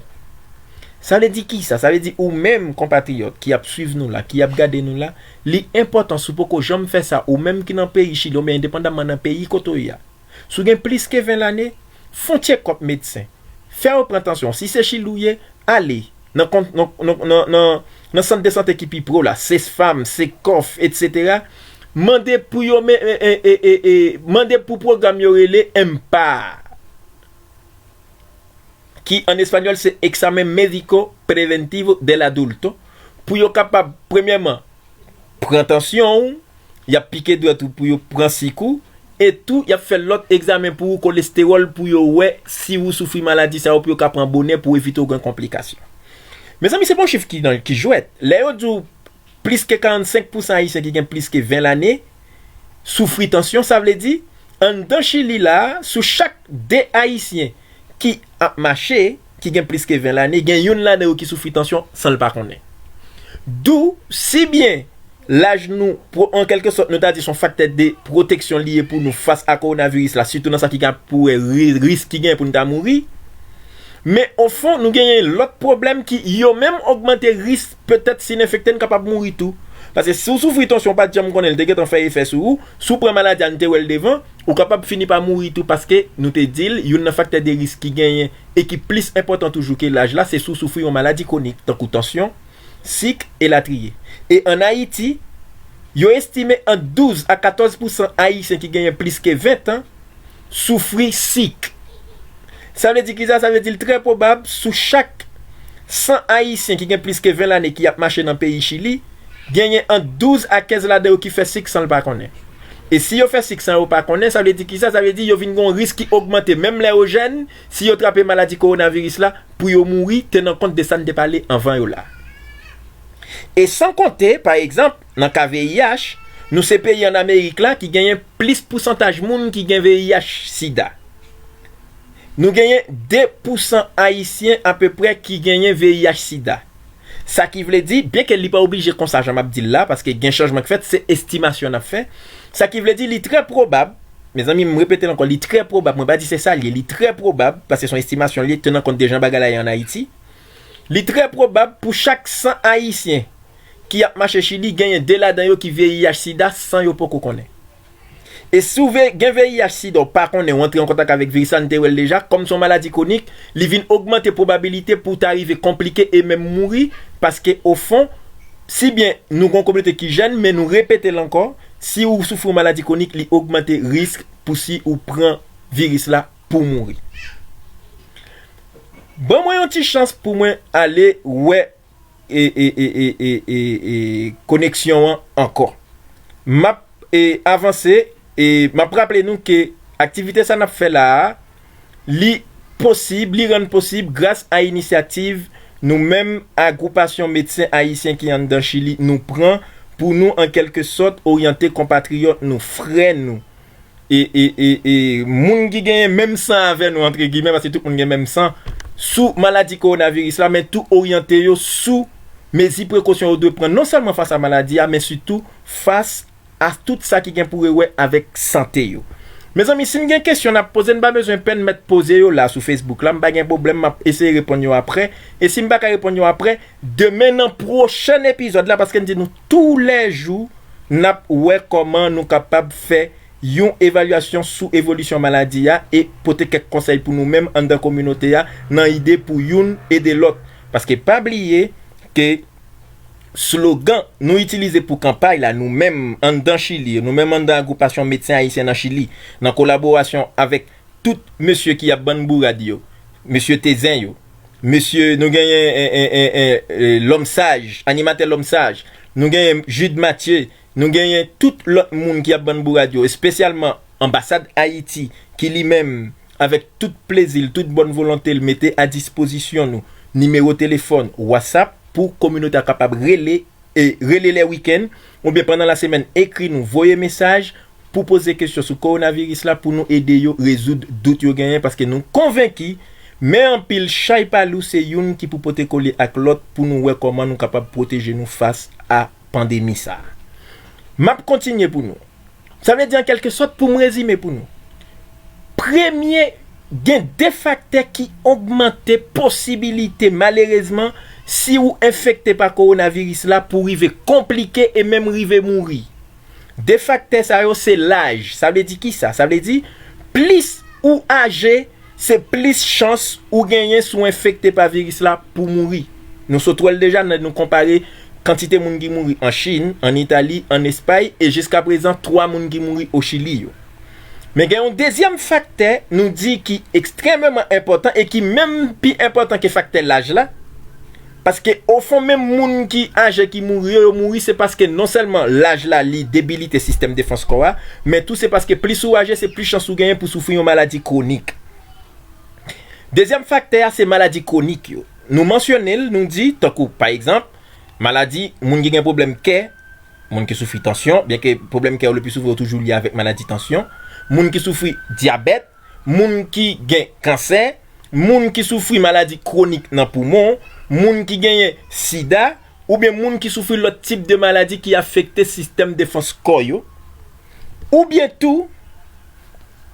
Sa vle di kisa? Sa vle di ou menm, konpatriyòt, ki ap swiv nou la, ki ap gade nou la, li enpòtan si w poko janm fè sa, ou menm ki nan peyi Chili, oubyen endepandamman nan peyi kote w ye a. Si w gen plis ke ven lane, fè yon tchekòp medsen. Fè yo pran tansyon. Si se Chili w ye, ale nan, nan, nan, nan, nan, nan sant de sante ki pi pre w la, CESFAM, CECOF, etsetera. Mande pou yo, e, e, e, e, e, mande pou pwogram yo rele EMPA, ki an espanyòl se Examen Médico Preventivo del Adulto, pou yo kapab, premyèman, pran tansyon w, y ap pike dwèt ou pou yo pran sik ou, e tou, y ap fè lòt egzamen pou ou, kolestewòl, pou yo wè si ou soufri maladi sa yo, pou yo ka pran bonè pou evite w gen konplikasyon. Mezanmi, se pa yon chif ki, ki jwèt. Lè yo di w plis ke karannsenk pousan Ayisyen ki gen plis ke ven lane soufri tansyon, sa vle di, anndan Chili la, sou chak de Ayisyen ki ap mache, ki gen plis ke ven lane, gen youn ladan yo ki soufri tansyon san l pa konnen. Dou, si byen laj nou, an kèlke sòt, nou ta di se yon faktè de pwoteksyon li ye pou nou fas a kowonaviris la, sitou nan sa ki gen pou wè ri-, risk ki gen pou n ta mouri. Men, o fon, nou genyen lòt pwoblèm ki yo menm ogmante risk, petèt si n enfekte, n kapab mouri tou. Paske si w soufri tansyon, w pa t janm konnen, l te gentan fè efè sou ou, si w pran maladi a, n te wè l devan, ou kapab fini pa mouri tou, paske nou te di l, youn nan faktè de risk ki genyen e ki plis enpòtan toujou ke laj la, se si w soufri yon maladi kwonik, tankou tansyon, sik, elatriye. E ann Ayiti, yo estime ant douz a katòz pousan Ayisyen ki genyen plis ke ven tan soufri sik. Sa vle di kisa? Sa vle di l trè pwobab, sou chak san Ayisyen ki gen plis ke ven lane ki ap mache nan peyi Chili, genyen ant douz a kenz ladan yo ki fè sik san l pa konnen. E si yo fè sik san yo pa konnen, sa vle di kisa? Sa vle di yo vin gen yon risk ki ogmante, menm lè yo jèn, si yo trape maladi kowonaviris la, pou yo mouri, tenan kont de sa n te pale anvan yo la. E san konte, pa egzanp, nan ka V I H, nou se peyi ann Amerik la ki genyen plis pousantaj moun ki gen V I H sida. Nou genyen de pousan Ayisyen apeprè ki genyen V I H sida. Sa ki vle di, byenke li pa oblije konsa jan m ap di l la, paske gen chanjman k fèt, se estimasyon n ap fè. Sa ki vle di, li trè pwobab, mezanmi, m repete l ankò, li trè pwobab, mwen pa di se sa l ye, li trè pwobab, paske se yon estimasyon l ye, tenan kont de jan bagay la ye ann Ayiti. Li trè pwobab pou chak san Ayisyen ki ap mache Chili, genyen de ladan yo ki V I H sida san yo poko konnen. E si w ve- gen V I H sida, w pa konnen, w antre an kontak avèk viris la, n te wè l deja, kòm se yon maladi kwonik, li vin ogmante pwobabilite pou w ta rive konplike e menm mouri, paske, ofon, sibyen nou gen yon kominote ki jèn, men nou repete l ankò, si w soufri yon maladi kwonik, li ogmante risk pou si ou pran viris la pou w mouri. Ban mwen yon ti chans pou mwen ale wè e, e, e, e, e, e, e koneksyon an ankò. M ap e, avanse, e m ap raple nou ke aktivite sa n ap fè la a, li posib, li rann posib gras a inisyativ nou menm, agwoupasyon medsen ayisyen ki anndan Chili, nou pran pou nou, an kèlke sòt, oryante konpatriyòt nou, frè nou, e, e, e, e moun ki genyen menm san avè nou, antre gimè, paske tout moun gen menm san, sou maladi kowonaviris la, men tou oryante yo sou mezi prekosyon yo dwe pran, non sèlman fas a maladi a, men sitou fas a tout sa ki gen pou wè avèk sante yo. Mezanmi, si n gen kesyon n ap poze, n pa bezwen pè n mèt poze yo la sou Facebook la, m pa gen pwoblèm, m ap eseye reponn yo aprè. E si m pa ka reponn yo aprè, demen nan pwochèn epizòd la, paske n di nou toulèjou, n ap wè kòman nou kapab fè yon evalyasyon sou evolisyon maladi a e pote kèk konsèy pou nou menm anndan kominote a, nan ide pou youn ede lòt. Paske pa bliye ke slogan nou itilize pou kanpay la, nou menm anndan Chili, nou menm anndan agwoupasyon medsen ayisyen nan Chili, nan kolaborasyon avèk tout mesye ki ap bann bourad yo, mesye Tezen yo, mesye, nou genyen, e, e, e, e, e, Lòm Saj, animatè Lòm Saj, nou genyen Jude Mathieu, nou genyen tout lòt moun ki ap bann bourad yo, espesyalman anbasad Ayiti, ki li menm, avèk tout plezi l, tout bòn volonte l, mete a dispozisyon nou nimewo telefòn, WhatsApp, pou kominote a kapab rele, e rele lè wikenn, oubyen pandan lasemèn, ekri nou, voye mesaj pou poze kesyon sou kowonaviris la, pou nou ede yo rezoud dout yo genyen, paske nou konvenki, men anpil chay pa lou, se youn ki pou pote kole ak lòt pou nou wè kòman nou kapab pwoteje nou fas a pandemi sa a. M ap kontinye pou nou. Sa vle di, an kèlke sòt, pou m rezime pou nou. Premye, gen de faktè ki ogmante posibilite, malerezman, si w enfekte pa kowonaviris la, pou rive konplike e menm rive mouri. De faktè sa yo, se laj. Sa vle di kisa? Sa vle di, plis ou aje, se plis chans ou genyen si w enfekte pa viris la pou mouri. Nou sot wè l deja, lè nou konpare kantite moun ki mouri an Chin, an Itali, an Espay, e jiskaprezan twa moun ki mouri o Chili yo. Men gen yon dezyèm faktè, nou di, ki ekstrèmeman enpòtan e ki menm pi enpòtan ke faktè laj la, paske, ofon, menm moun ki aje ki mouri yo, yo mouri, se paske non sèlman laj la, li debilite sistèm defans kò a, men tou se paske plis ou aje, se plis chans ou genyen pou soufri yon maladi kwonik. Dezyèm faktè a, se maladi kwonik yo. Nou mansyone l, nou di, tankou, pa egzanp, maladi moun ki gen pwoblèm kè, moun ki soufri tansyon, byenke pwoblèm kè yo le pli souvan yo toujou lye avèk maladi tansyon, moun ki soufri dyabèt, moun ki gen kansè, moun ki soufri maladi kwonik nan poumon, moun ki genyen sida, oubyen moun ki soufri lòt tip de maladi ki afekte sistèm defans kò yo, oubyen tou,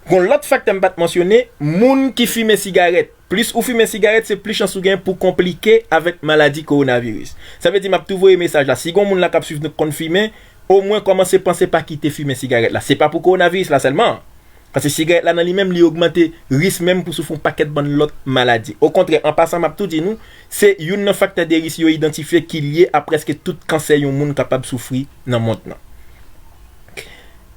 gon lòt faktè m pa t mansyone, moun ki fimen sigarèt. Plis ou fimen sigarèt, se plis chans ou gen pou konplike avèk maladi kowonaviris. Sa vle di, m ap tou voye mesaj la. Si gon moun la k ap swiv nou k konn fimen, omwen kòmanse panse pa kite fimen sigarèt la. Se pa pou kowonaviris la sèlman. Paske sigarèt la nan li menm, li ogmante risk menm pou soufri yon pakèt bann lòt maladi. Okontrè, an pasan, m ap tou di nou, se youn nan faktè de risk yo idantifye ki lye a prèske tout kansè yon moun kapab soufri nan mond lan.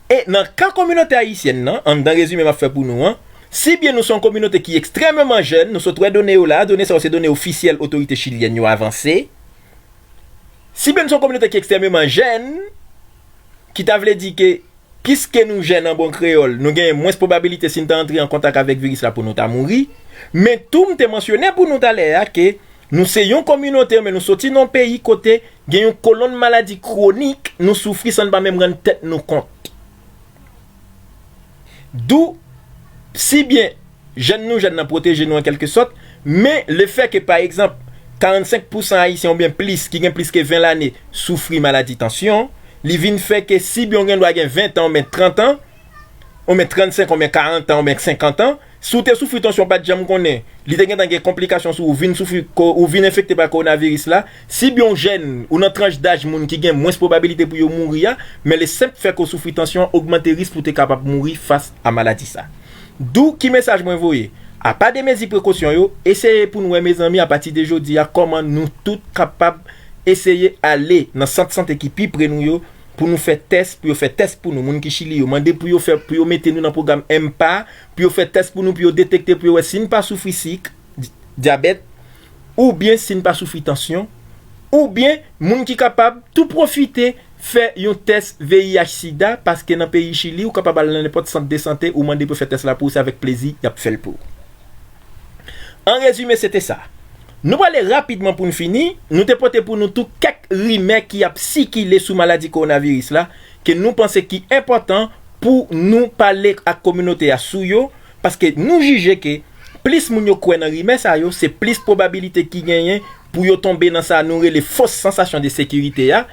E nan ka kominote ayisyèn nan, anndan rezime m ap fè pou nou an, sibyen nou se yon kominote ki ekstrèmeman jèn, nou sot wè done yo la, done sa yo se done ofisyèl otorite chilyèn yo avanse. Sibyen nou se yon kominote ki ekstrèmeman jèn, ki ta vle di ke, piske nou jèn an bon kreyòl, nou genyen mwens pwobabilite si n ta antre an kontak avèk viris la pou nou ta mouri. Men tou, m te mansyone pou nou talè a ke nou se yon kominote, men nou soti nan yon peyi kote gen yon kolonn maladi kwonik nou soufri san n pa menm rann tèt nou kont. Dou, sibyen jèn nou jèn nan pwoteje nou an kèlke sòt, men lefèke, pa egzanp, karannsenk pousan Ayisyen oubyen plis, ki gen plis ke ven lane, soufri maladi tansyon, li vin fè ke sibyen w gen dwa gen ven tan oubyen trant an, oubyen trannsenk, oubyen karant an, oubyen senkant an, Si w te soufri tansyon, w pa t janm konnen, li te gentan gen konplikasyon sou ou, vin soufri, ko- ou vin enfekte pa kowonaviris la. Si byen w jèn, ou nan tranch daj moun ki gen mwens pwobabilite pou yo mouri a, men le senp fè ke w soufri tansyon an ogmante risk pou w te kapab mouri fas a maladi sa. Dou ki mesaj mwen voye? Apa de mezi prekosyon yo, eseye pou nou wè, mezanmi, apati de jodi a, kòman nou tout kapab eseye ale nan sant sante ki pi pre nou yo, pou nou fè tès, pou yo fè tès pou nou. Moun ki Chili yo, mande pou yo fè, pou yo mete nou nan pwogram M P A, pou yo fè tès pou nou, pou yo detekte, pou yo wè si n pa soufri sik, di- dyabèt, oubyen si n pa soufri tansyon, oubyen moun ki kapab tou pwofite fè yon tès V I H sida, paske nan peyi Chili, ou kapab al nan nenpòt sant de sante, ou mande pou yo fè tès la pou ou, se avèk plezi y ap fè l pou ou. An rezime, se te sa. Nou prale rapidman pou n fini. Nou te pote pou nou tou kèk rimè ki ap sikile sou maladi kowonaviris la, ke nou panse ki enpòtan pou nou pale ak kominote a sou yo, paske nou jije ke plis moun yo kwè nan rimè sa yo, se plis pwobabilite ki genyen pou yo tonbe nan sa nou rele fos sansasyon de sekirite a,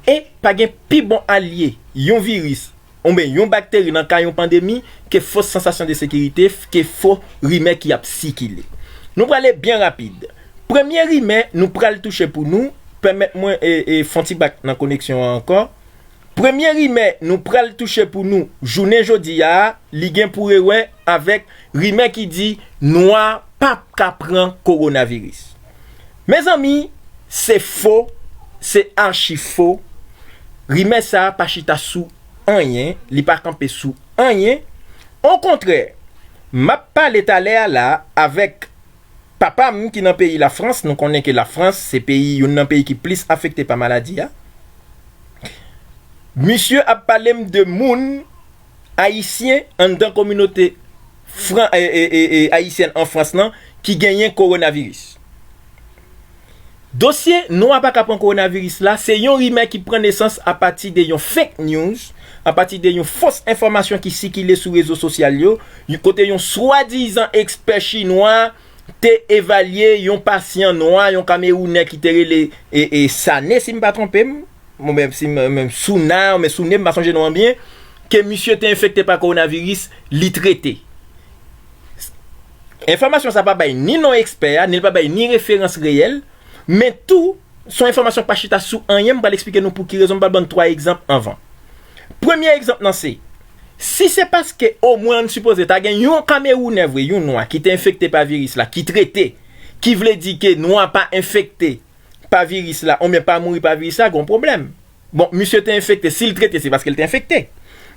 e pa gen pi bon alye yon viris oubyen yon bakteri nan ka yon pandemi ke fos sansasyon de sekirite, ke fo rimè ki ap sikile. Nou prale byen rapid. Premye rimè nou pral touche pou nou, pèmèt mwen e, e, fè yon ti bak nan koneksyon an ankò. Premye rimè nou pral touche pou nou jounen jodi a, li gen pou rewè avèk rimè ki di nwa p ap ka pran kowonaviris. Mezanmi, se fo, se achi fo. Rimè sa a pa chita sou anyen, li pa kanpe sou anyen. Okontrè, m ap pale talè a la avèk papa m ki nan peyi Lafrans. Nou konnen ke Lafrans se peyi, youn nan peyi ki plis afekte pa maladi a. Misye ap pale m de moun ayisyen anndan kominote fran, e, e, e, e, ayisyèn an Frans lan ki genyen kowonaviris. Dosye nwa pa ka pran kowonaviris la, se yon rimè ki pran nesans apati de yon fake news, apati de yon fos enfòmasyon ki sikile sou rezo sosyal yo, kote yon swadizan ekspè chinwa te evalye yon pasyan nwa, yon Kamewounè ki te rele e, e, Sane, si m pa twonpe m, mwen menm, si mwen menm, Souna, mwen Soune, m pa sonje non an byen, ke misye te enfekte pa kowonaviris, li trete. Enfòmasyon sa pa bay ni non ekspè a, ni l pa bay ni referans reyèl, men tou, se yon enfòmasyon k pa chita sou anyen, m pral eksplike nou pou ki rezon, m pral ban n twa egzanp anvan. Premye egzanp nan se, si se paske omwen ann sipoze ta gen yon Kamewounè vre, yon nwa ki te enfekte pa viris la, ki trete, ki vle di ke nwa pa enfekte pa viris la, oubyen pa mouri pa viris la, gon pwoblèm. Bon, misye te enfekte, si l trete, se paske l te enfekte.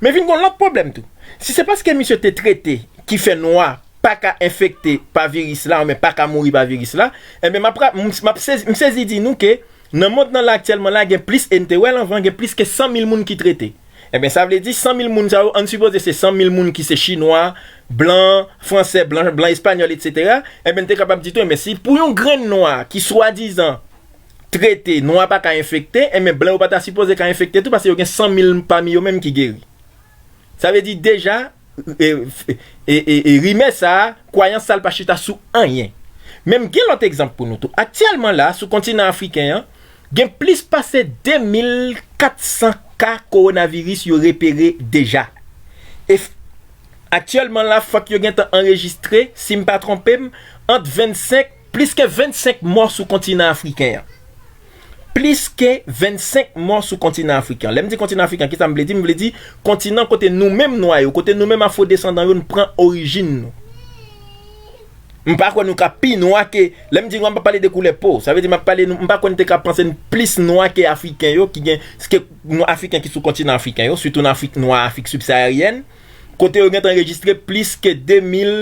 Men vin gon lòt pwoblèm tou. Si se paske misye te trete, ki fè nwa pa ka enfekte pa viris la, oubyen pa ka mouri pa viris la, enben, m ap ra- m, m ap sezi, m sezi di nou ke nan mond nan la aktyèlman la, gen plis, e n te wè l anvan, gen plis ke san mil moun ki trete. Enben, sa vle di san mil moun sa yo, ann sipoze se san mil moun ki se chinwa, blan fransè, blan, blan espanyòl, etsetera. Enben, n te kapab di tou, enben, si pou yon grenn nwa ki swadizan trete, nwa pa ka enfekte, enben, blan yo pa ta sipoze ka enfekte tou, paske yo gen san mil pami yo menm ki geri. Sa vle di deja, e, e, e, e, e rimè sa a, kwayans sa a, l pa chita sou anyen. Men m gen lòt egzanp pou nou tou. Aktyèlman la, sou kontinan afriken an, gen plis pase de mil kat san ka kowonaviris yo repere deja. E f- aktyèlman la, fòk yo gentan anrejistre, si m pa twonpe m, ant vennsenk, plis ke vennsenk mò sou kontinan afriken an. Plis ke vennsenk mò sou kontinan afriken an. Lè m di kontinan afriken an, kisa m vle di? M vle di kontinan kote nou menm nwa yo, kote nou menm afwodesandan yo, n pran orijin nou. M pa kwè nou ka pi nwa ke, lè m di nwa, m pa pale de koulè po. Sa vle di m ap pale, m pa kwè n te ka panse n plis nwa ke afriken yo, ki gen, ke nou afriken ki sou kontinan afriken yo, sitou nan Afrik nwa, Afrik sibsaharyèn, kote yo gentan anrejistre plis ke de mil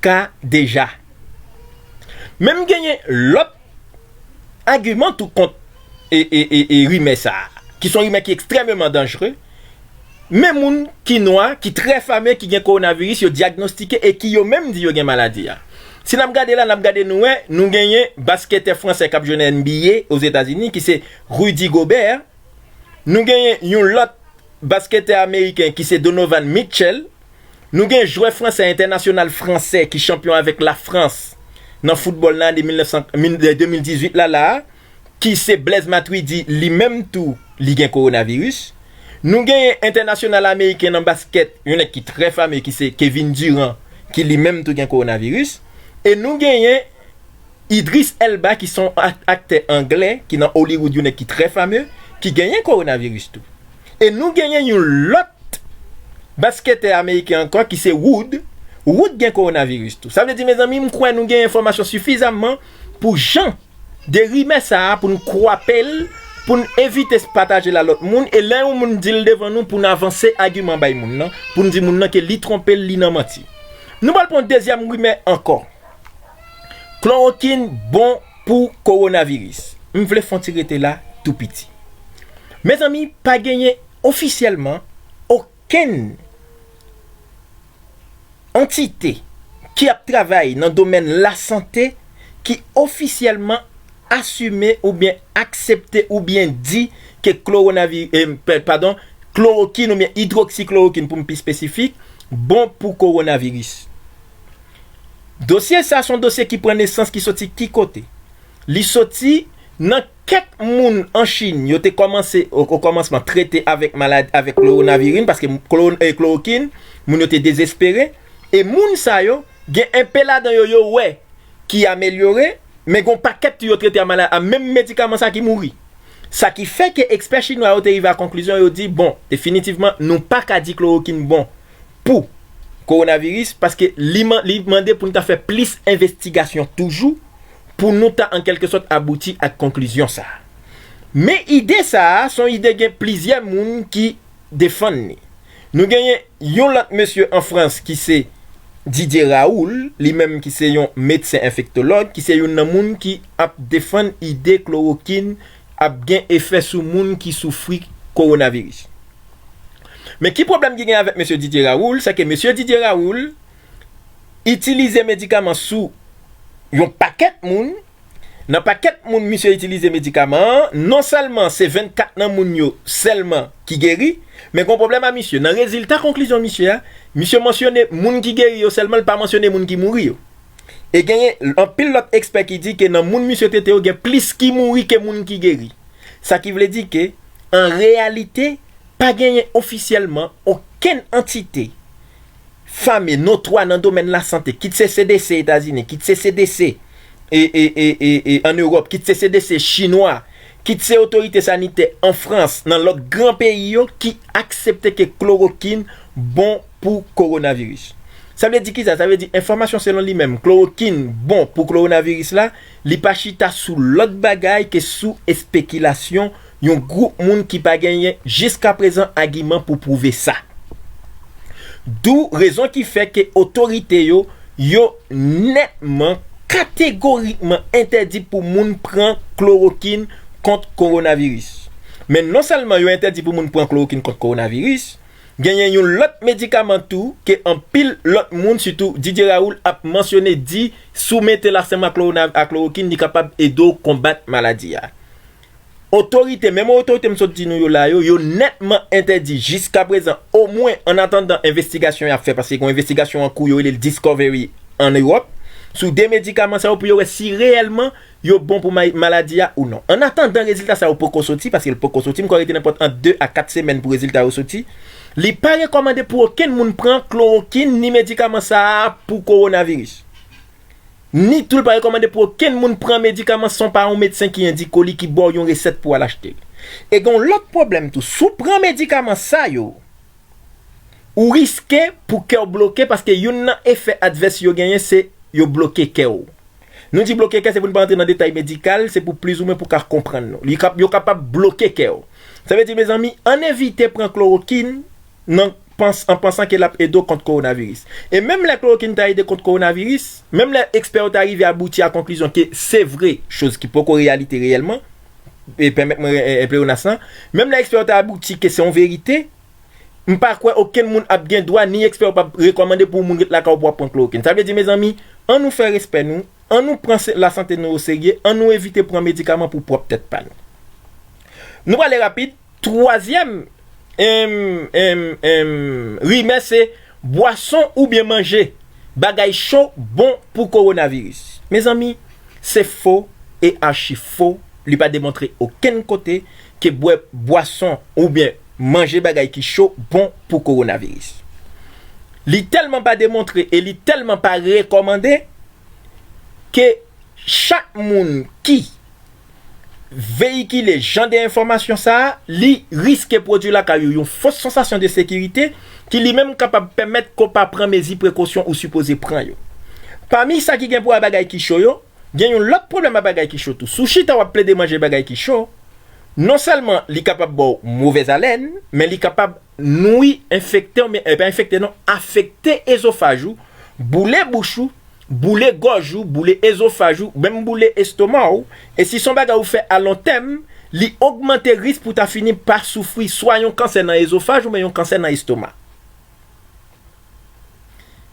ka deja. Men m genyen lòt agiman tou kont e, e, e, e rimè sa a, ki se yon rimè ki ekstrèmeman danjere. Men moun ki nwa, ki trè fame, ki gen kowonaviris, yo dyagnostike e ki yo menm di yo gen maladi a. Si n ap gade la, n ap gade nou wè, nou genyen basketè fransè k ap jwe nan N B A Ozetazini, ki se Rudy Gobert. Nou genyen yon lòt basketè ameriken ki se Donovan Mitchell. Nou gen jwè fransè entènasyonal fransè ki chanpyon avèk Lafrans nan foutbòl nan ane mil nèf san, mil, de mil dizuit la, la a, ki se Blaise Matuidi, li menm tou, li gen kowonaviris. Nou gen entènasyonal ameriken nan baskèt, yon nèg ki trè fame, ki se Kevin Durant, ki li menm tou gen kowonaviris. E nou genyen Idris Elba, ki se yon ak- aktè anglè, ki nan Hollywood, yon nèg ki trè fame, ki genyen kowonaviris tou. E nou genyen yon lòt basketè ameriken ankò, ki se Wood. Wood gen kowonaviris tou. Sa vle di, mezanmi, m kwè nou gen enfòmasyon sifizamman pou jan de rimè sa a, pou n kwape l, pou n evite pataje l a lòt moun, e lè yon moun di l devan nou, pou n avanse agiman bay moun nan, pou n di moun nan ke li twonpe l, li nan manti. Nou pral pran yon dezyèm rimè ankò. Klorokin bon pou kowonaviris. M vle fè yon ti rete la tou piti. Mezanmi, pa genyen ofisyèlman okenn antite ki ap travay nan domèn lasante ki ofisyèlman asime oubyen aksepte oubyen di ke klowonavi- eh, pa- padon, klorokin oubyen idwoksiklorokin, pou m pi espesifik, bon pou kowonaviris. Dosye sa se yon dosye ki pran nesans, ki soti ki kote? Li soti nan kèk moun an Chin, yo te kòmanse o, o kòmansman trete avèk maladi, avèk klowonavirin, paske kloro- eh, klorokin, moun yo te dezespere. E moun sa yo, gen enpe ladan yo, yo wè ki amelyore, men gon pakèt tou yo trete a maladi, a menm medikaman sa ki mouri. Sa ki fè ke ekspè chinwa yo te rive a konklizyon, yo di, bon, definitivman, nou pa ka di klorokin bon pou kowonaviris, paske li, man- li mande pou n ta fè plis envestigasyon toujou, pou nou ta an kèlke sòt abouti ak konklizyon sa a. Men ide sa a, se yon ide gen plizyè moun ki defann li. Nou genyen yon lòt mesye an Frans ki se Didier Raoult, li menm ki se yon medsen enfektològ, ki se youn nan moun ki ap defann ide klorokin ap gen efè sou moun ki soufri kowonaviris. Men ki pwoblèm ki gen avèk mesye Didier Raoult, se ke mesye Didier Raoult itilize medikaman sou yon pakèt moun. Nan pakèt moun misye itilize medikaman an, non sèlman se vennkat nan moun yo sèlman ki geri, men gon pwoblèm a misye. Nan rezilta konklizyon misye a, misye mansyone moun ki geri yo sèlman, li pa mansyone moun ki mouri yo. E genyen anpil lòt ekspè ki di ke nan moun misye trete yo, gen plis ki mouri ke moun ki geri. Sa ki vle di ke, an reyalite, pa genyen ofisyèlman okenn antite fame, notwa nan domèn lasante, kit se C D C Etazini, kit se C D C e, e, e, e, e, ann Ewòp, kit se C D C chinwa, kit se otorite sanitè an Frans, nan lòt gran peyi yo, ki aksepte ke klorokin bon pou kowonaviris. Sa vle di kisa? Sa vle di enfòmasyon selon li menm, klorokin bon pou kowonaviris la, li pa chita sou lòt bagay ke sou espekilasyon yon gwoup moun ki pa genyen jiskaprezan agiman pou pwouve sa. Dou rezon ki fè ke otorite yo, yo nètman, kategorikman entèdi pou moun pran klorokin kont kowonaviris. Men non sèlman yo entèdi pou moun pran klorokin kont kowonaviris, genyen yon lòt medikaman tou ke anpil lòt moun, sitou Didier Raoult, ap mansyone, di si w mete l ansanm ak klowona- ak klorokin, li kapab ede w konbat maladi a. Otorite, menm otorite m sot di nou yo la yo, yo nètman entèdi jiskaprezan, omwen an atandan envestigasyon y ap fè, paske gen yon envestigasyon an kou, yo rele l Discovery ann Ewòp, sou de medikaman sa yo pou yo wè si reyèlman yo bon pou may- maladi a ou non. An atandan rezilta sa yo poko soti, paske l poko soti, m kwè rete nenpòt ant de a kat semèn pou rezilta yo soti, li pa rekòmande pou okenn moun pran klorokin ni medikaman sa a pou kowonaviris. Ni tou l pa rekòmande pou okenn moun pran medikaman san w pa yon medsen ki endike w li, ki ba w yon resèt pou w al achte l. E gen yon lòt pwoblèm tou. Si w pran medikaman sa yo, ou riske pou kè w bloke, paske youn nan efè advès yo genyen se yo bloke kè w. Nou di bloke kè, se pou n pa rantre nan detay medikal, se pou plizoumwen pou ka konprann nou. Li kap- yo kapab bloke kè w. Sa vle di, mezanmi, ann evite pran klorokin nan pans- an pansan ke l ap ede w kont kowonaviris. E menm lè klorokin ta ede kont kowonaviris, menm lè ekspè yo ta rive abouti a konklizyon ke se vre, choz ki poko reyalite reyèlman, e pèmèt mwen e- e- pleonas lan, menm lè ekspè yo ta abouti ke se yon verite, m pa kwè okenn moun ap gen dwa, ni ekspè yo p ap rekòmande pou yon moun ret lakay ou pou w ap pran klorokin. Sa vle di, mezanmi, ann nou fè respè nou, ann nou pran se- lasante nou oserye, ann nou evite pran medikaman pou pwòp tèt pa nou. Nou prale rapid, twazyèm em, em, em, rimè se bwason oubyen manje bagay cho bon pou kowonaviris. Mezanmi, se fo e achi fo, li pa demontre okenn kote ke bwè bwason oubyen manje bagay ki cho bon pou kowonaviris. Li tèlman pa demontre e li tèlman pa rekòmande ke chak moun ki veyikile jan de enfòmasyon sa a, li riske pwodui lakay ou yon fos sansasyon de sekirite ki li menm kapab pèmèt ke w pa pran mezi prekosyon ou sipoze pran yo. Pami sa ki gen pou wè bagay ki cho yo, gen yon lòt pwoblèm a bagay ki cho tou. Si w chita w ap plede manje bagay ki cho, non sèlman li kapab ba w movèz alèn, men li kapab nwi, enfekte w, men, e pa enfekte non, afekte ezofaj ou, boule bouch ou, boule gòj ou, boule ezofaj ou, menm boule estoma w, e si se yon bagay ou fè a lon tèm, li ogmante risk pou w ta fini pa soufri swa yon kansè nan ezofaj oubyen yon kansè nan estoma.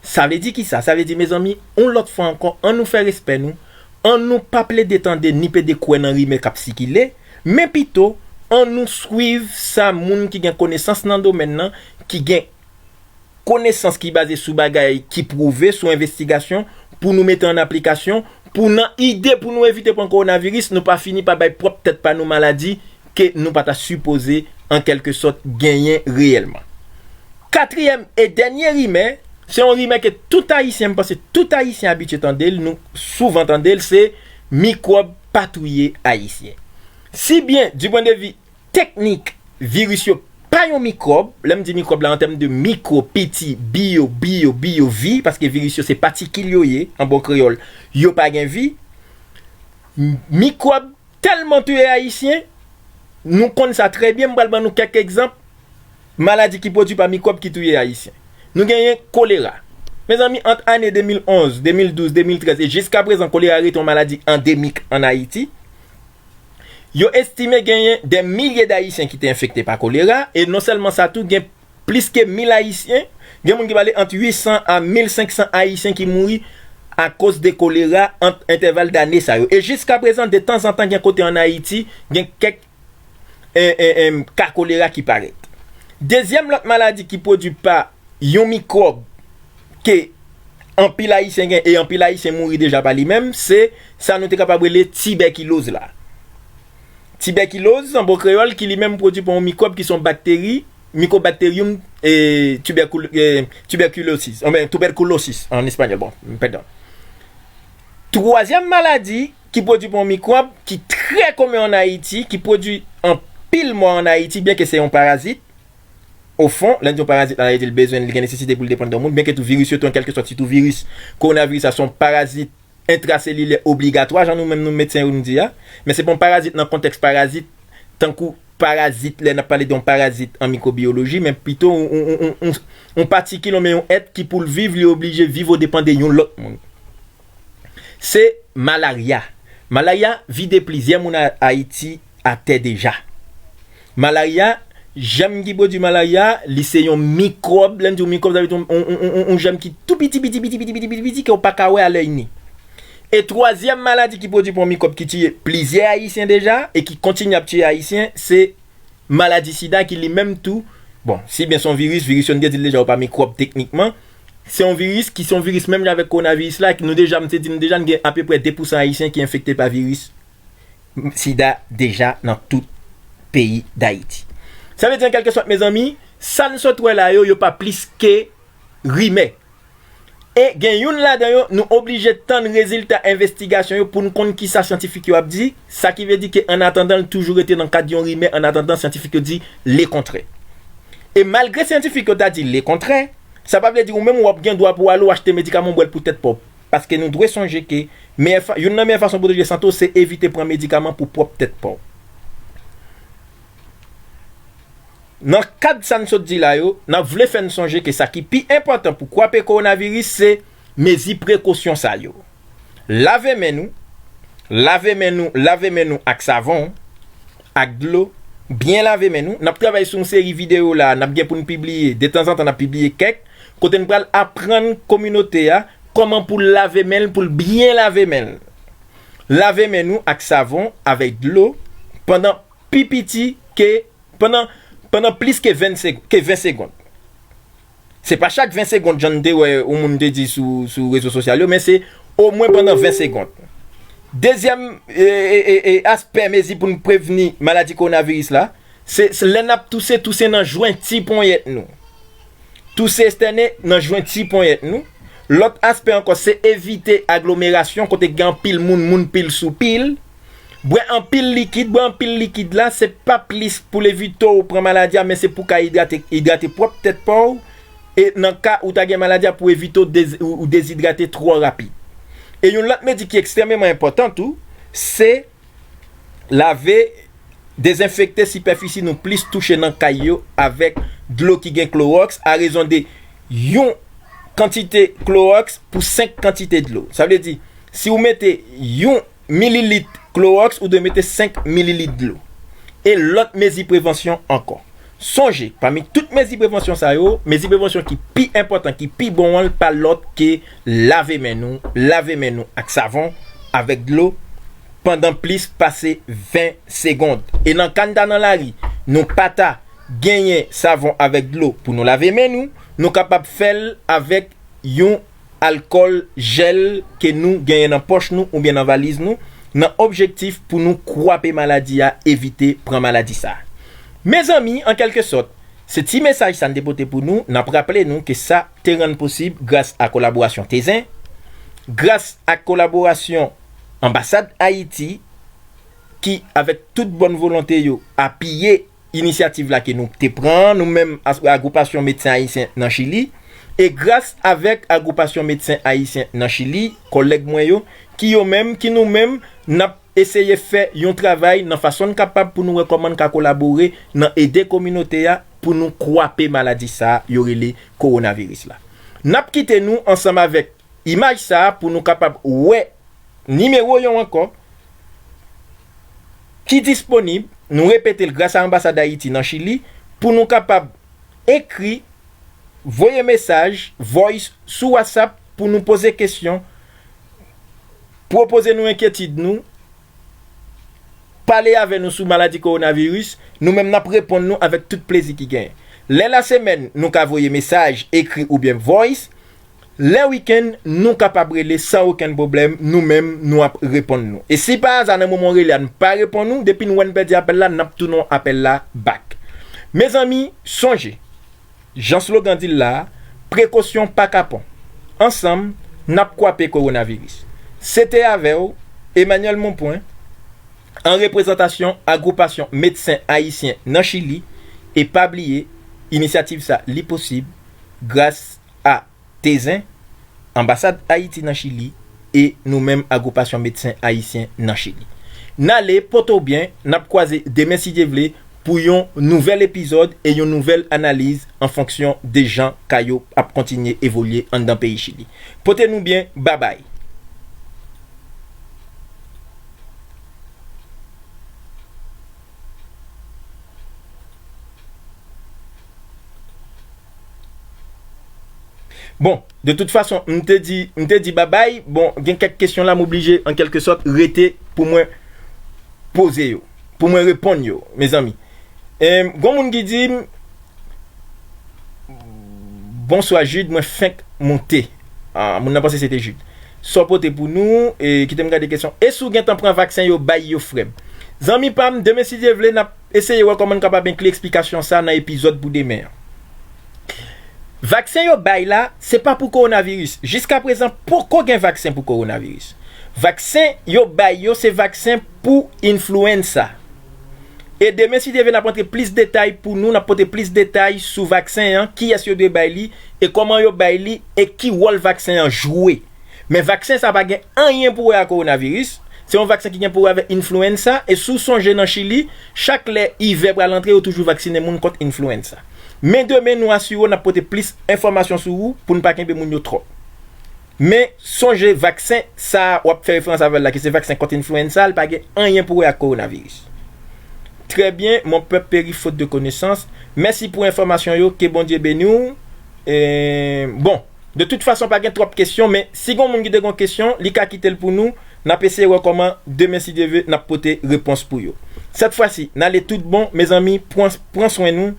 Sa vle di kisa? Sa vle di, mezanmi, yon lòt fwa ankò, ann nou fè respè nou, ann nou pa plede tande ni plede kwè nan rimè k ap sikile, men pito, ann nou swiv sa moun ki gen konesans nan domèn nan, ki gen konesans ki baze sou bagay ki pwouve, sou envestigasyon, pou nou mete an aplikasyon, pou nan ide pou nou evite pran kowonaviris, nou pa fini pa bay pwòp tèt pa nou maladi ke nou pa ta sipoze, an kèlke sòt, genyen reyèlman. Katriyèm e dènye rimè, se yon rimè ke tout Ayisyen, m panse tout Ayisyen abitye tande l, nou souvan tande l, se mikwòb pa touye Ayisyen. Si byen, di pwen de vi teknik, viris yo pa yon mikwòb, lè m di mikwòb la an tèm de mikwo, piti, biyo, biyo, biyo, vi, paske viris yo se patikil yo ye, an bon kreyòl, yo pa gen vi. M-, mikwòb tèlman touye Ayisyen, nou konn sa trè byen, m pral ban nou kèk egzanp maladi ki pwodui pa mikwòb ki touye Ayisyen. Nou genyen kolera. Mezanmi, ant ane de mil onz, de mil douz, de mil trèz e jiska prezan, kolera rete yon maladi andemik ann Ayiti. Yo estime genyen dè milye d Ayisyen ki te enfekte pa kolera, e non sèlman sa tou, gen plis ke mil Ayisyen, gen moun ki pale ant uit san a mil senk san Ayisyen ki mouri akoz de kolera ant entèval dane sa yo. E jiska prezan, de tanzantan, gen kote ann Ayiti, gen kèk, en, en, en, ka kolera ki parèt. Dezyèm lòt maladi ki pwodui pa yon mikwòb ke anpil Ayisyen gen, e anpil Ayisyen mouri deja pa li menm, se sa nou te kapab rele tibèkiloz la. Tibèkiloz, an bon kreyòl, ki li menm pwodui pa yon mikwòb ki se yon bakteri, Mycobacterium, e, tubercul-, e, tuberculosis, anben, tuberculosis an espanyòl, bon, m pèdon. Twazyèm maladi ki pwodui pa yon mikwòb ki trè komen ann Ayiti, ki pwodui anpil mò ann Ayiti, byenke se yon parazit, ofon, lè n di yon parazit la, sa vle di l bezwen, li gen nesesite pou l depann de yon moun, byenke tou viris yo tou, an kèlkesòt, sitou viris kowonaviris la, se yon parazit entraselilè obligatwa, jan nou menm nou medsen yo nou di a, men se pa yon parazit nan kontèks parazit, tankou parazit, lè n ap pale de yon parazit an mikwobiyoloji, men pito yon, yon, yon, yon, yon patikil, yon, yon èt ki pou l viv, li oblije viv o depan de yon lòt moun. Se malarya. Malarya vide plizyè moun a Ayiti atè deja. Malarya, jèm ki pwodui malarya, li se yon mikwòb. Lè n di yon mikwòb, sa vle di yon, yon, yon, yon, yon jèm ki tou piti, piti, piti, piti, piti, piti, piti, ke w pa ka wè a lèy ni. E twazyèm maladi ki pwodui pa yon mikwòb ki tiye plizyè Ayisyen deja e ki kontinye ap tiye Ayisyen, se maladi sida ki li menm tou, bon, si byen se yon viris, viris yo n te di l deja, yo pa mikwòb teknikman. Se yon viris ki se yon viris menm jan avèk kowonaviris la, ki nou deja, m te di nou deja, n gen apeprè de pousan Ayisyen ki enfekte pa viris sida deja nan tout peyi Dayiti. Sa vle di, an kèlkesòt, mezanmi, sa n sot wè la yo, yo pa plis ke rimè. E gen youn ladan yo, nou oblije tann rezilta envestigasyon yo pou n konn kisa syantifik yo ap di, sa ki vle di ke, annatandan, l toujou rete nan kad yon rimè, annatandan syantifik yo di lekontrè. E malgre syantifik yo ta di lekontrè, sa pa vle di ou menm w ap gen dwa pou w ale w achte medikaman w bwè l pou tèt pa w. Paske nou dwe sonje ke meyè fa-, youn nan meyè fason pou w pwoteje sante w, se evite pran medikaman pou pwòp tèt pa w. Nan kad sa n sot di la yo, n ap vle fè n sonje ke sa ki pi enpòtan pou kwape kowonaviris se mezi prekosyon sa yo. Lave men nou, lave men nou, lave men nou ak savon, ak dlo, byen lave men nou. N ap travay sou yon seri videyo la, n ap gen pou n pibliye, detanzantan n ap pibliye kèk, kote n pral aprann kominote a kòman pou l lave men l, pou l byen lave men l. Lave men nou ak savon, avèk dlo, pandan pi piti ke, pandan, pandan plis ke ven seg-, ke ven segonn. Se pa chak ven segonn, jan n te wè yon moun te di sou, sou rezo sosyal yo, men se omwen pandan ven segonn. Dezyèm, e, e, e, e, aspè mezi pou n prevni maladi kowonaviris la, se, se lè n ap touse, touse nan jwenti ponyèt nou. Touse, estène nan jwenti ponyèt nou. Lòt aspè ankò, se evite aglomerasyon, kote gen anpil moun, moun pil sou pil. Bwè anpil likid, bwè anpil likid la, se pa plis pou l evite w pran maladi a, men se pou w ka idrate, idrate pwòp tèt pa w. E nan ka ou ta gen maladi a, pou evite w dez-, ou, ou dezidrate twò rapid. E yon lòt mezi ki ekstrèmeman enpòtan tou, se lave, dezenfekte sipèfisi nou plis touche nan kay yo avèk dlo ki gen klowòks, a rezon de yon kantite klowòks pou senk kantite dlo. Sa vle di, si w mete yon mililit klowòks, ou dwe mete senk mililit dlo. E lòt mezi prevansyon ankò. Sonje, pami tout mezi prevansyon sa yo, mezi prevansyon ki pi enpòtan, ki pi bon an, pa lòt ke lave men nou, lave men nou ak savon, avèk dlo, pandan plis pase ven segonn. E nan ka n ta nan lari, nou pa ta genyen savon avèk dlo pou nou lave men nou, nou kapab fè l avèk yon alkòl jèl ke nou genyen nan pòch nou oubyen nan valiz nou, nan objektif pou nou kwape maladi a, evite pran maladi sa a. Mezanmi, an kèlkesòt, se ti mesaj sa n te pote pou nou. N ap raple nou ke sa te rann posib gras a kolaborasyon Tezen, gras ak kolaborasyon Anbasad Ayiti, ki, avèk tout bòn volonte yo, apiye inisyativ la ke nou te pran, nou menm as-, Agwipasyon Medsen Ayisyen nan Chili, e gras avèk Agwipasyon Medsen Ayisyen nan Chili, kòlèg mwen yo, ki yo menm, ki nou menm, n ap eseye fè yon travay nan fason n kapab pou nou wè kòman n ka kolabore nan ede kominote a pou nou kwape maladi sa a yo rele kowonaviris la. N ap kite nou ansanm avèk imaj sa a pou nou kapab wè nimewo yo ankò ki disponib, nou repete l gras a Anbasad Ayiti nan Chili, pou nou kapab ekri, voye mesaj, voice sou WhatsApp pou nou poze kesyon, pwopoze nou enkyetid nou, pale avè nou sou maladi kowonaviris, nou menm n ap reponn nou avèk tout plezi ki genyen. Lè lasemèn, nou ka voye mesaj, ekri oubyen voice. Lè wikenn, nou kapab rele san okenn pwoblèm, nou menm, nou ap reponn nou. E si pa aza nan moman w rele a, n pa reponn ou, depi n wè n pèdi apèl la, n ap tounen w apèl la back. Mezanmi, sonje, jan slogan di l la a, prekosyon pa kapon. Ansanm, n ap kwape kowonaviris. Se te avè w, Emmanuel Monpoint, an reprezantasyon Agwipasyon Medsen Ayisyen nan Chili, e pa bliye, inisyativ sa, li posib gras a Tezen, Anbasad Ayiti nan Chili, e nou menm Agwipasyon Medsen Ayisyen nan Chili. N ale, pote w byen, n ap kwaze demen si Dye vle, pou yon nouvèl epizòd e yon nouvèl analiz an fonksyon de jan ka yo ap kontinye evolye anndan peyi Chili. Pote nou byen, babay. Bon, de tout fason, m te di, m te di babay. Bon, gen kèk kesyon la, m oblije, an kèlkesòt, rete pou mwen poze yo, pou mwen reponn yo, mezanmi. Em, gon moun ki di m, "Bonswa, Jude, mwen fenk moute." Ah, moun nan panse se te Jude. Sa w pote pou nou, e kite m gade kesyon. E si w gentan pran vaksen yo bay yo, frè m? Zanmi pa m, demen, si Dye vle, n ap eseye wè kòman n kapab enkli eksplikasyon sa nan epizòd pou demen an. Vaksen yo bay la, se pa pou kowonaviris. Jiskaprezan, poko gen vaksen pou kowonaviris. Vaksen yo bay yo, se vaksen pou enflwensa. E demen, si Dye vle, n ap rantre plis detay pou nou, n ap pote plis detay sou vaksen an, kiyès yo dwe bay li, e kòman yo bay li, e ki wòl vaksen an jwe. Men vaksen sa pa gen anyen pou wè ak kowonaviris. Se yon vaksen ki gen pou wè avèk enflwensa. E si w sonje nan Chili, chak lè ivè pral antre, yo toujou vaksinen moun kont enflwensa. Men demen, nou asire w n ap pote plis enfòmasyon sou ou pou n pa kenbe moun yo twòp. Men sonje, vaksen sa a w ap fè referans avè l la, ki se vaksen kont enflwensa, l pa gen anyen pou wè ak kowonaviris. Très bien, mon peuple périt faute de connaissance. Mèsi pou enfòmasyon yo, ke Bondye beni w. E, bon, de tout fason, pa gen twòp kesyon, men si gon moun ki te gon kesyon, li ka kite l pou nou. N ap eseye wè kòman demen, si Dye vle, n ap pote repons pou yo. Sèt fwa si, n ale tout bon, mezanmi, pran, pran swen nou,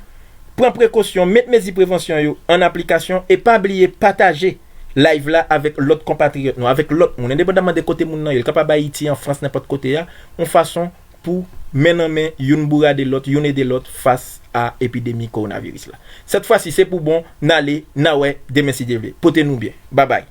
pran prekosyon, met mezi prevansyon yo an aplikasyon, e pa bliye pataje live la avèk lòt konpatriyòt nou, avèk lòt moun, endepandaman de kote moun nan ye, li kapab Ayiti, an Frans, nenpòt kote a, yon fason pou men nan men, youn bourade lòt, youn ede lòt fas a epidemi kowonaviris la. Sèt fwa si se pou bon, n ale, n a wè demen si Dye vle. Pote nou byen. Babay.